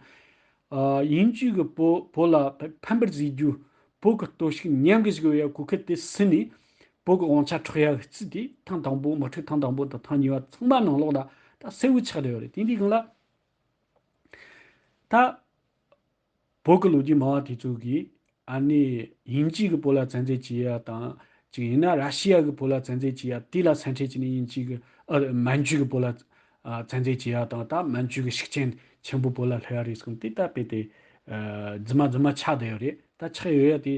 ཨ། དབྱིན་ཇི་གིས་བོད་བོད་ལ་ཕན་པར་བཟོ་རྒྱུ། བོད་ཀྱི་སྟོབས་ཤུགས་ཉམས་དགོས་ཟེར་བའི་གོ་སྐབས་དེ་ཟིན་ནས་བོད་ཀྱི་དབང་ཆ་འཕྲོག་ཡ་གི་རྩིས་དེ་ཐེངས་དང་པོ། དམག་འཁྲུག་ཐེངས་དང་པོ་དང་ཐེངས་གཉིས་པ་ཚང་མ་ནང་ལོགས་ལ་ད་གསལ་བོ་ཆགས་བསྡད་ཡོད་རེད། དེ་འདི་སྒང་ལ་ད། བོད་ཀྱི་ལོ་རྒྱུས་སྨྲ་བ་དེ་ཚོ་གིས་ཨ་ནི་དབྱིན་ཇི་གིས་བོད་ལ་བཙན་འཛུལ་བྱེད་ཡ་དང་། ཅིག་ཡིན་ན་ར་ཤི་ཡ་གིས་བོད་ལ་བཙན་འཛུལ་བྱེད་ཡ་དེ་ལ་སེམས་ཁྲལ་བྱས་ནས་དབྱིན་ཇི་གིས། ཨ། མན་ཇུ་གིས་བོད་ལ། ཨ། བཙན་འཛུལ་བྱེད་ཡ་དང་། ད་མན་ཇུ་གི་ཤུགས་རྐྱེན་ཆེན་པོ་བོད་ལ་སླེབས་ཡ་རེད་གསུངས་ཏེ་ད་དཔེ་དེ། ཨ། རྫུན་མ་རྫུན་མ་ཆགས་བསྡད་ཡོད་རེད། ད་ཆགས་ཡོད་ཡ་དེ།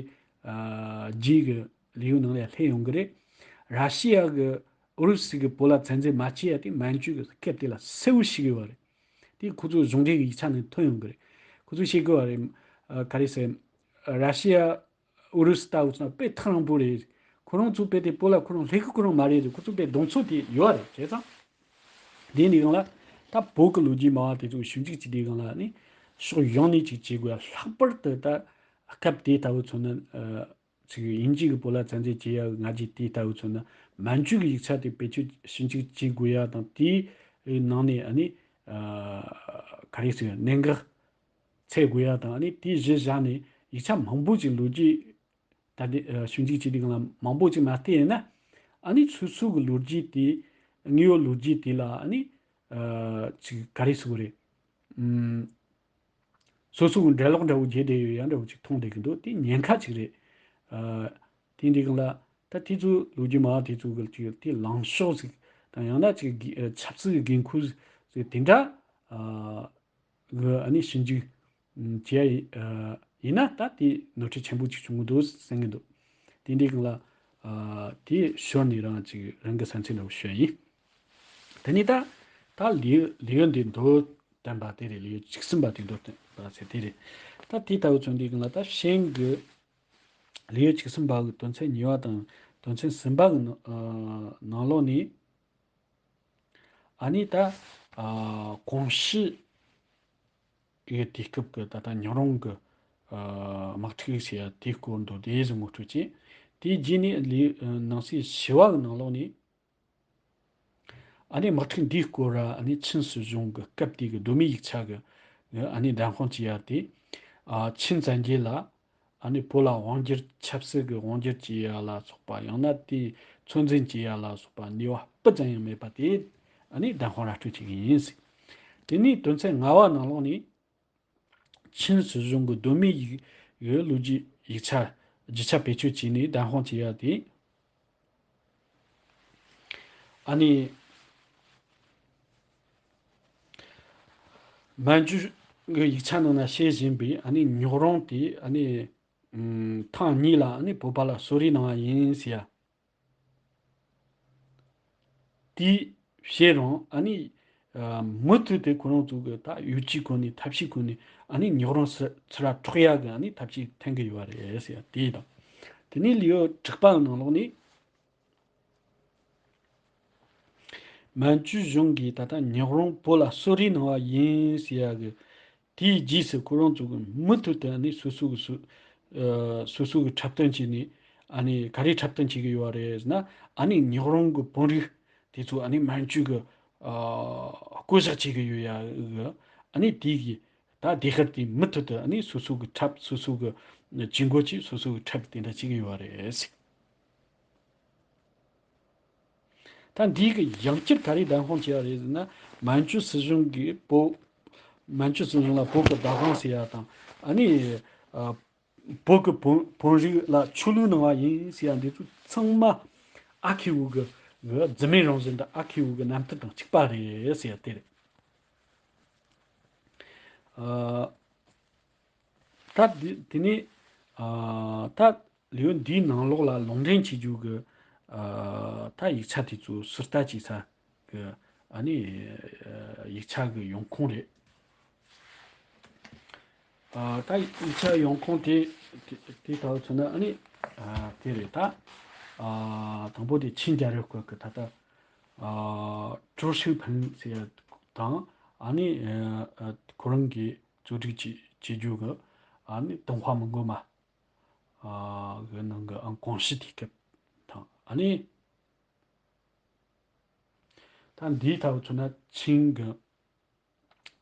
ཨ། རྗེས་ཀྱི་ལེའུ་ནང་ལ་སླེབས་ཡོང་གི་རེད། ར་ཤི་ཡ་གིས་ཨུ་རུ་སུ་གིས་བོད་ལ་བཙན་འཛུལ་མ་བྱས་ཡ་དེ་མན་ཇུ་གིས་སྐབས་དེ་ལ་གསལ་བོ་ཤེས་ཀྱི་ཡོད་རེད། དེ་ཁོ་ཚོ་གཞུང་འབྲེལ་གྱི་ཡིག་ཆ་ནས་ཐོན་ཡོང་གི་རེད། ཁོ་ཚོས་བཤད་ཀྱི་ཡོད་རེད། ཨ། ག་རེ་ཟེར། ར་ཤི་ཡ་ཨུ་རུ་སུ་ལྟ་བུ་ཚོ་དཔེ་ཐག་རིང་པོ་རེད། ཁོ་རང་ཚོ་དཔེ་དེ་བོད་ལ་ཁོ་རང་སླེབས་ཀྱི་ཁོ་རང་མ་རེད། ཁོ་ཚོ་དཔེ་གདེང་ཚོད་དེ་ཡོད་རེད། བྱས་ཙང་དེ་ནས་ཡང་ལ་ད་བོད་ཀྱི་ལོ་རྒྱུས་སྨྲ་བ་དེ་ཚོ་ཞིབ་འཇུག་བྱེད་དུས་སྒང་ལ་ནི་ཕྱོགས་ཡོངས་ནས་ཅིག་བྱེད་དགོས་ཡ། ལྷག་པར་དུ་ད་སྐབས་དེ་ལྟ་བུ་མཚོན་ན། ཨ། ཅིག་དབྱིན་ཇི་གིས་བོད་ལ་བཙན་འཛུལ་བྱེད་ཡ་གི་སྔ་རྗེས་དེ་ལྟ་བུ་མཚོན་ན། མན་ཇུ་གི་ཡིག་ཆ་དེ་བེད་སྤྱོད་ཞིབ་འཇུག་བྱེད་དགོས་ཡ་དང་། དེའི་ནང་ནས་ཨ་ནི། ཨ། ག་རེ་ཟེར། གནད་འགག་འཚོལ་དགོས་ཡ་དང་། ཨ་ནི་དེའི་གཞི་བཞག་ནས་ཡིག་ཆ་མང་པོ་ཅིག་ལོ་རྒྱུས་ད་ལྟའི། ཨ། ཞིབ་འཇུག་བྱེད་དུས་སྒང་ལ་མང་པོ་ཅིག་མ་བལྟས་ཡིན་ན། ཨ་ནི་སོ་སོ་གི་ལོ་རྒྱུས་དེ། དངོས་ཡོད་ལོ་རྒྱུས་དེ་ལ་ཨ་ནི། ཨ། ཅིག་ག་རེ་ཟེར་དགོས་རེད། ཨུམ། སོ་སོ་གི་འགྲེལ་ལོག་འདྲ་བོ་བརྒྱབ་བསྡད་ཡོད་ཡ་འདྲ་བོ་ཅིག་མཐོང་བསྡད་ཀྱི་འདུག་དེ་ཉེན་ཁ་ཅིག་རེད། ཨ། དེ་འདྲའི་སྒང་ལ་ད་དེ་ཚོ་ལོ་རྒྱུས་སྨྲ་བ་དེ་ཚོ་གི་ཅིག་དེ་ལངས་ཕྱོགས་ཟིག་དང་། ཡང་ན་ཅིག་གི་ཨ། ཆབ་སྲིད་ཀྱི་འགན་ཁུར་ཟིག་དེ་འདྲ། ཨ། གི་ཨ་ནི་ཞིབ་འཇུག་ཨུམ། བྱས་ཡ་ཡིན། ཨ། ཡིན་ན་ད་དེ་ནོར་འཁྲུལ་ཆེན་པོ་ཅིག་བྱུང་གི་འདུག་བསམ་གྱི་འདུག་དེ་འདྲའི་སྒང་ལ། ཨ། དེ་ཞོར་ནས་རང་ཅིག་རང་གི་བསམ་ཚུལ་འདྲ་བོ་ཞུ་ཡ་ཡིན། དེ་ནས་ད་ད་ལེའུ་ལེའུ་འདི་མདོར་བསྟན་པ་དེ་རེད། ལེའུ་བཅུ་གསུམ་པ་དེ་མདོར་བསྟན་པ་ཟེར་དེ་རེད། ད་དེ་ལྟ་བུ་མཚོན་དུས་སྒང་ལ་ད་ཤིང་གི་ལེའུ་བཅུ་གསུམ་པ་གི་དོན་ཚན་གཉིས་པ་དང་དོན་ཚན་གསུམ་པ་གི་ནང་། ཨ། ནང་ལོགས་ནས། ཨ་ནི་ད། ཨ། གོང་ཞུས་ཀྱི་དུས་སྐབས་ཀྱི་ད་ལྟ་ཉག་རོང་གི། ཨ། དམག་འཁྲུག་ཟེར་ཡ་དེའི་སྐོར་མདོར་བསྡུས་ཤིག་ངོ་སྤྲོད་ཅིག་དེའི་རྗེས་ནས་ལི་ནང་སའི་ཞི་བ་གི་ནང་ལོགས་ནས། ཨ་ནི་དམག་འཁྲུག་འདིའི་སྐོར་ར་ཨ་ནི་ཆིན་སྲིད་གཞུང་གི་སྐབས་དེ་གི་གདོད་མའི་ཡིག་ཆ་གི་ཨ་ནི་བདམས་དཔང་བྱེད་ཡ་དེ། ཨ་ཆིན་བཙན་རྒྱལ་ལ་ཨ་ནི་བོད་ལ་དབང་སྒྱུར་ཆབ་སྲིད་ཀྱི་དབང་སྒྱུར་བྱེད་ཡ་ལ་སོགས་པ། ཡང་ན་དེའི་ཚོད་འཛིན་བྱེད་ཡ་ལ་སོགས་པ་ནུས་པ་སྤུ་ཙམ་ཡང་མེད་པ་དེ་ཨ་ནི་བདམས་དཔང་ར་སྤྲོད་བྱེད་ཀྱི་ཡིན་ཟེར། དེ་ནས་དོན་ཚན་ལྔ་པ་ནང་ལོགས་ནས། ཆིན་སྲིད་གཞུང་གི་གདོད་མའི་ཡིག་ཡོད་ལོ་རྒྱུས་ཡིག་ཆ་རྒྱུ་ཆ་བེད་སྤྱོད་བྱས་ནས་བདམས་དཔང་བྱེད་ཡ་དེ། ཨ་ནི། མན་ཇུ་གི་ཡིག་ཆ་ནང་ན་བཤད་བཞིན་པའི་ཨ་ནི་ཉོག་རོང་དེ་ཨ་ནི། ཐེངས་གཉིས་ལ་ཨ་ནི་བོད་པ་ལ་གསོད་རེས་གནང་བ་ཡིན་ཟེར་ཡ། དེའི་ཕྱིར་རང་ཨ་ནི། མུ་མཐུད་དེ་ཁོ་རང་ཚོ་གི་ད་ཡུལ་གྱི་སྒོ་ནས་ཐབས་ཤེས་སྒོ་ནས་ཨ་ནི་ཉོག་རོང་སི་ཚུར་འཕྲོག་ཡག་གི་ཨ་ནི་ཐབས་ཤེས་འཐེན་གི་ཡོད་རེད་ཟེར་དེ་དང་། དེ་ནས་ལེའུ་དྲུག་པ་ནང་ལོགས་ནས། མན་ཇུ་གཞུང་གིས་ད་ལྟ་ཉོག་རོང་བོད་ལ་གསོད་རེས་གནང་བ་ཡིན་ཟེར་ཡག་གི། དེའི་རྗེས་སུ་ཁོ་རང་ཚོ་གི་མུ་མཐུད་དུ་ཨ་ནི་སོ་སོ་གི་སོ་ཨ་སོ་སོ་གི་འཁྲབ་སྟོན་བྱས་ནས། ཨ་ནི་ག་རེ་འཁྲབ་སྟོན་བྱེད་ཀྱི་ཡོད་རེད་ཟེར་ན། ཨ་ནི་ཉོག་རོང་གི་དཔོན་རིགས་དེ་ཚོ་ཨ་ནི་མན་ཇུ་གི་ཨ་བསྐོ་བཞག་བྱེད་ཀྱི་ཡོད་ཡ་གི། ཨ་ནི་དེ་གི་ད་དེ་ཁར་དེ་མུ་མཐུད་དུ་ཨ་ནི་སོ་སོ་གི་འཁྲབ། སོ་སོ་གི་ཇུས་འགོད་ཀྱིས་སོ་སོ་གི་འཁྲབ་དེ་འདྲ་བྱེད་ཀྱི་ཡོད་རེད་ཟེར། ད་འདིའི་གི་ཡང་བསྐྱར་ག་རེ་བདམས་དཔང་བྱས་པ་རེད་ཟེར་ན། མན་ཇུ་སྲིད་གཞུང་གིས་བོད། མན་ཇུ་སྲིད་གཞུང་ལ་བོད་ཀྱི་བདག་དབང་ཟེར་ཡ་དང་། ཨ་ནི། ཨ་བོད་ཀྱི་བོན་བོན་རིགས་ལ་ཆོས་ལུགས་གནང་བ་ཡིན་ཟེར་ཡ་འདི་ཚོ་ཚང་མ་ཨ་ཁུ་བོ་གི་གི་རྫུན་མའི་རང་བཞིན་དང་། ཨ་ཁུ་བོ་གི་རྣམ་ཐར་དང་གཅིག་པ་རེད་ཟེར་ཡ་དེ་རེད། ཨ་ད་དེ་དེ་ནས་ཨ་ད། ལེའུ་འདིའི་ནང་ལོགས་ལ་ལུང་འདྲེན་བྱེད་རྒྱུ་གི། ཨ་ད་ཡིག་ཆ་དེ་ཚོ་ཟུར་ལྟ་བྱེད་ས་གི། ཨ་ནི། ཨ་ཡིག་ཆ་གི་ཡོང་ཁུངས་རེད། ཨ་ད་ཡིག་ཆ་ཡོང་ཁུངས་དེ་དེ་དེ་ལྟ་བུ་མཚོན་ན། ཨ་ནི། ཨ་དེ་རེད་ད། ཨ་དང་པོ་དེ་ཆིན་རྒྱལ་རབས་སྐབས་ཀྱི་ད་ལྟ། ཨ་ཀྲོ་ཧྲིའུ་ཕིན་ཟེར་ཡ་དང་། ཨ་ནི། ཨ་ཁོ་རང་གིས་གཙོ་སྒྲིག་བྱེད་བྱེད་རྒྱུ་གི། ཨ་ནི་ཏུན་ཧྭ་མི་རྒོད་མ། ཨ་གི་ནང་གི་ཨང་གོང་ཞི་དེའི་སྐབས་དང་། ཨ་ནི། ད་འདིའི་ཐད་མཚོན་ན་ཆིན་གི་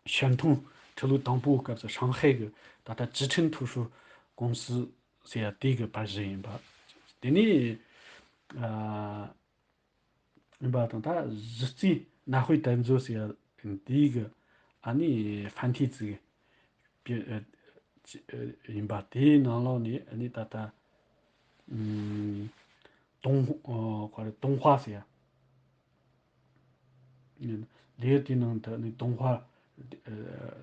ཞན་ཐུང་ཁྲི་ལོ་དང་པོའི་སྐབས་སུ་ཧྲང་ཧའེ་གི་ད་ལྟ་ཅི་ཁྲིན་ཐུའུ་ཧྲུའུ་ཀུང་སི་ཟེར་ཡ་དེ་གི་པར་གཞི་ཡིན་པ། དེ་ནས་ཨ་ཡིན་པ་དང་། ད་གཞི་རྩའི་ན་ཧུའེ་དར་མཛོད་ཟེར་ཡ་དེ་གི་ཨ་ནི་ཧྥན་ཐི་ཙི་གི་ཨ་ཨ་ཡིན་པ། དེའི་ནང་ལོགས་ནས་ཨ་ནི་ད་ལྟ་ཨམ་ཏུང་ཨ་ག་རེ་ཏུང་ཧྭ་ཟེར་ཡ། ལེའུ་དེའི་ནང་དུ་ཨ་ནི་ཏུང་ཧྭ་ཨ་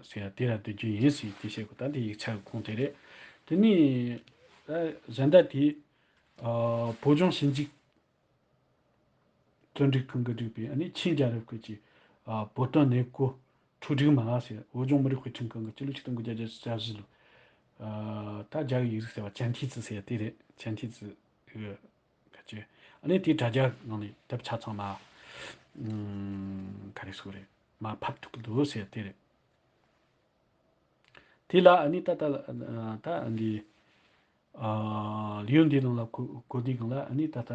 ཟེར་ཡ་དེ་ར་འདུ་རྒྱུ་ཡིན་ཟེར་དེ་བཤད་གོ། ད་དེ་ཡིག་ཆ་གི་ཁུངས་དེ་རེད། དེ་ནས་ཨ་གཞན་དག་དེ་ཨ་བོད་ལྗོངས་ཞིབ་འཇུག་རྩོམ་སྒྲིག་ཁང་གིས་བསྒྲིགས་པའི་ཨ་ནི་ཆིན་རྒྱལ་རབས་སྐབས་ཀྱི་ཨ་བོད་དོན་གནས་སྐོར་འཕྲོ་སྒྲིག་མ་ལག་ཟེར། བོད་ལྗོངས་མི་རིགས་དཔེ་སྐྲུན་ཁང་གིས་སྤྱི་ལོ་ཆིག་སྟོང་དགུ་བརྒྱ་བརྒྱད་ཅུ་གྱ་བཞི་ལོ། ཨ་ད་རྒྱ་གི་ཡིག་གཟུགས་ཟེར་བ་ཅན་ཐི་ཙི་ཟེར་ཡ་དེ་རེད། ཅན་ཐི་ཙི་གི་ཁ་ཆེ། ཨ་ནི་དེའི་དྲ་རྒྱ་ནང་ནས་དེབ་ཆ་ཚང་མ་ཨམ་ག་རེ་ཟེར་དགོས་རེད། མར་ཕབ་ཐུབ་ཀྱི་འདུག་ཟེར་ཡ་དེ་རེད། དེ་ལ་ཨ་ནི་ད་ལྟ་ད་འདི་ཨ་ལེའུ་འདིའི་ནང་ལ་གོ་གོ་དུས་སྒང་ལ། ཨ་ནི་ད་ལྟ་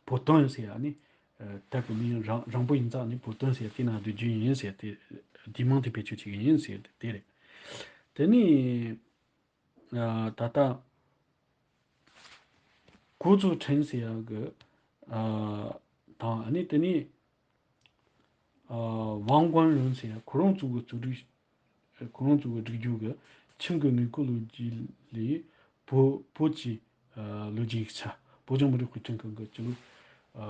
བོད་དོན་ཟེར་ཡ་ཨ་ནི་ཨ་དེབ་ཀྱི་མིང་རིང་རིང་པོ་ཡིན་ཙང་། ཨ་ནི་བོད་དོན་ཟེར་ཡ་དེའི་ནང་བསྡུ་རྒྱུ་ཡིན་ཟེར་ཏེ། དེའི་མིང་དེ་བེད་སྤྱོད་བྱེད་ཀྱི་ཡིན་ཟེར་ཏེ་དེ་རེད། དེ་ནས་ཨ་ད་ལྟ་ཀུའུ་ཙུའུ་ཁྲིན་ཟེར་ཡ་གི་ཨ་དང་། ཨ་ནི་དེ་ནས་ཨ་ཝང་ཀོན་རུན་ཟེར་ཡ། ཁོ་རང་ཚོ་གི་གཙོ་སྒྲིག་ཁོ་རང་ཚོ་གི་སྒྲིག་རྒྱུ་གི་ཆིན་གྱི་དངུལ་རྐུ་ལོ་རྒྱུས་ལས་བོད་བོད་ཀྱི་ཨ་ལོ་རྒྱུས་ཡིག་ཆ། བོད་ལྗོངས་མི་རིགས་དཔེ་སྐྲུན་ཁང་གི་སྤྱི་ལོ་ཨ་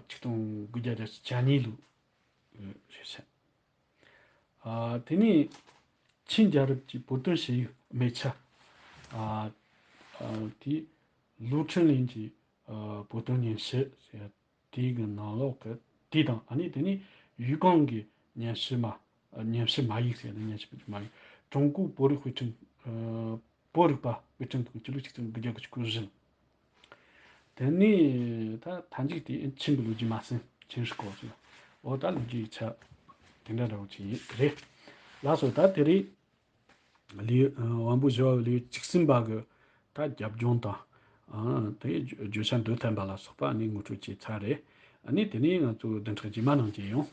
ཆིག་སྟོང་དགུ་བརྒྱ་བརྒྱད་ཅུ་གྱ་གཉིས་ལོ་ཨ་རེད་ཤག་ཨ་དེ་ནས་ཆིན་རྒྱལ་རབས་ཀྱི་བོད་དོན་ཞུ་ཡིག་སྨད་ཆ། ཨ་ཨ་དེ་ལུའུ་ཁྲིན་ལིན་གྱི་ཨ་བོད་དོན་སྙན་ཞུ་ཟེར་དེའི་གི་ནང་ལོགས་ཀྱི་དེ་དང་། ཨ་ནི་དེ་ནས་ཡུས་ཀང་གི་སྙན་ཞུ་མ། ཨ་སྙན་ཞུ་མ་ཡིག་ཟེར་ན། སྙན་ཞུ་མ་ཡིག་ཀྲུང་གོའི་བོད་རིག་དཔེ་སྐྲུན་ཨ་བོད་རིག་པ་དཔེ་སྐྲུན་ཁང་གི་སྤྱི་ལོ་ཆིག་སྟོང་དགུ་བརྒྱ་དགུ་བཅུ་གོ་བཞི་ལོ། དེ་ནས་ད་མཐའ་མཇུག་དེ་ཆིན་གྱི་ལོ་རྒྱུས་མ་ཟིན། ཆིན་ཧྲི་ཀོ་ཟེར། འོ་ད་ལོ་རྒྱུས་ཡིག་ཆ་དེ་འདྲ་འདྲ་བོ་ཅིག་ཡིན་རེད། ལགས་སོ། ད་དེ་རིང་ལེའུ་ཨ་དབང་པོ་བཞི་པ་ལེའུ་བཅུ་གསུམ་པ་གི་ད་རྒྱབ་ལྗོངས་དང་ ཨ་དེ་བརྗོད་བྱ་མདོ་ཐམ་པ་ལ་སོགས་པ་ཨ་ནི་ངོ་སྤྲོད་བྱས་ཚར་རེད། ཨ་ནི་དེ་ནས་ང་ཚོ་བདུན་ཕྲག་རྗེས་མ་ནང་མཇལ་ཡོང་།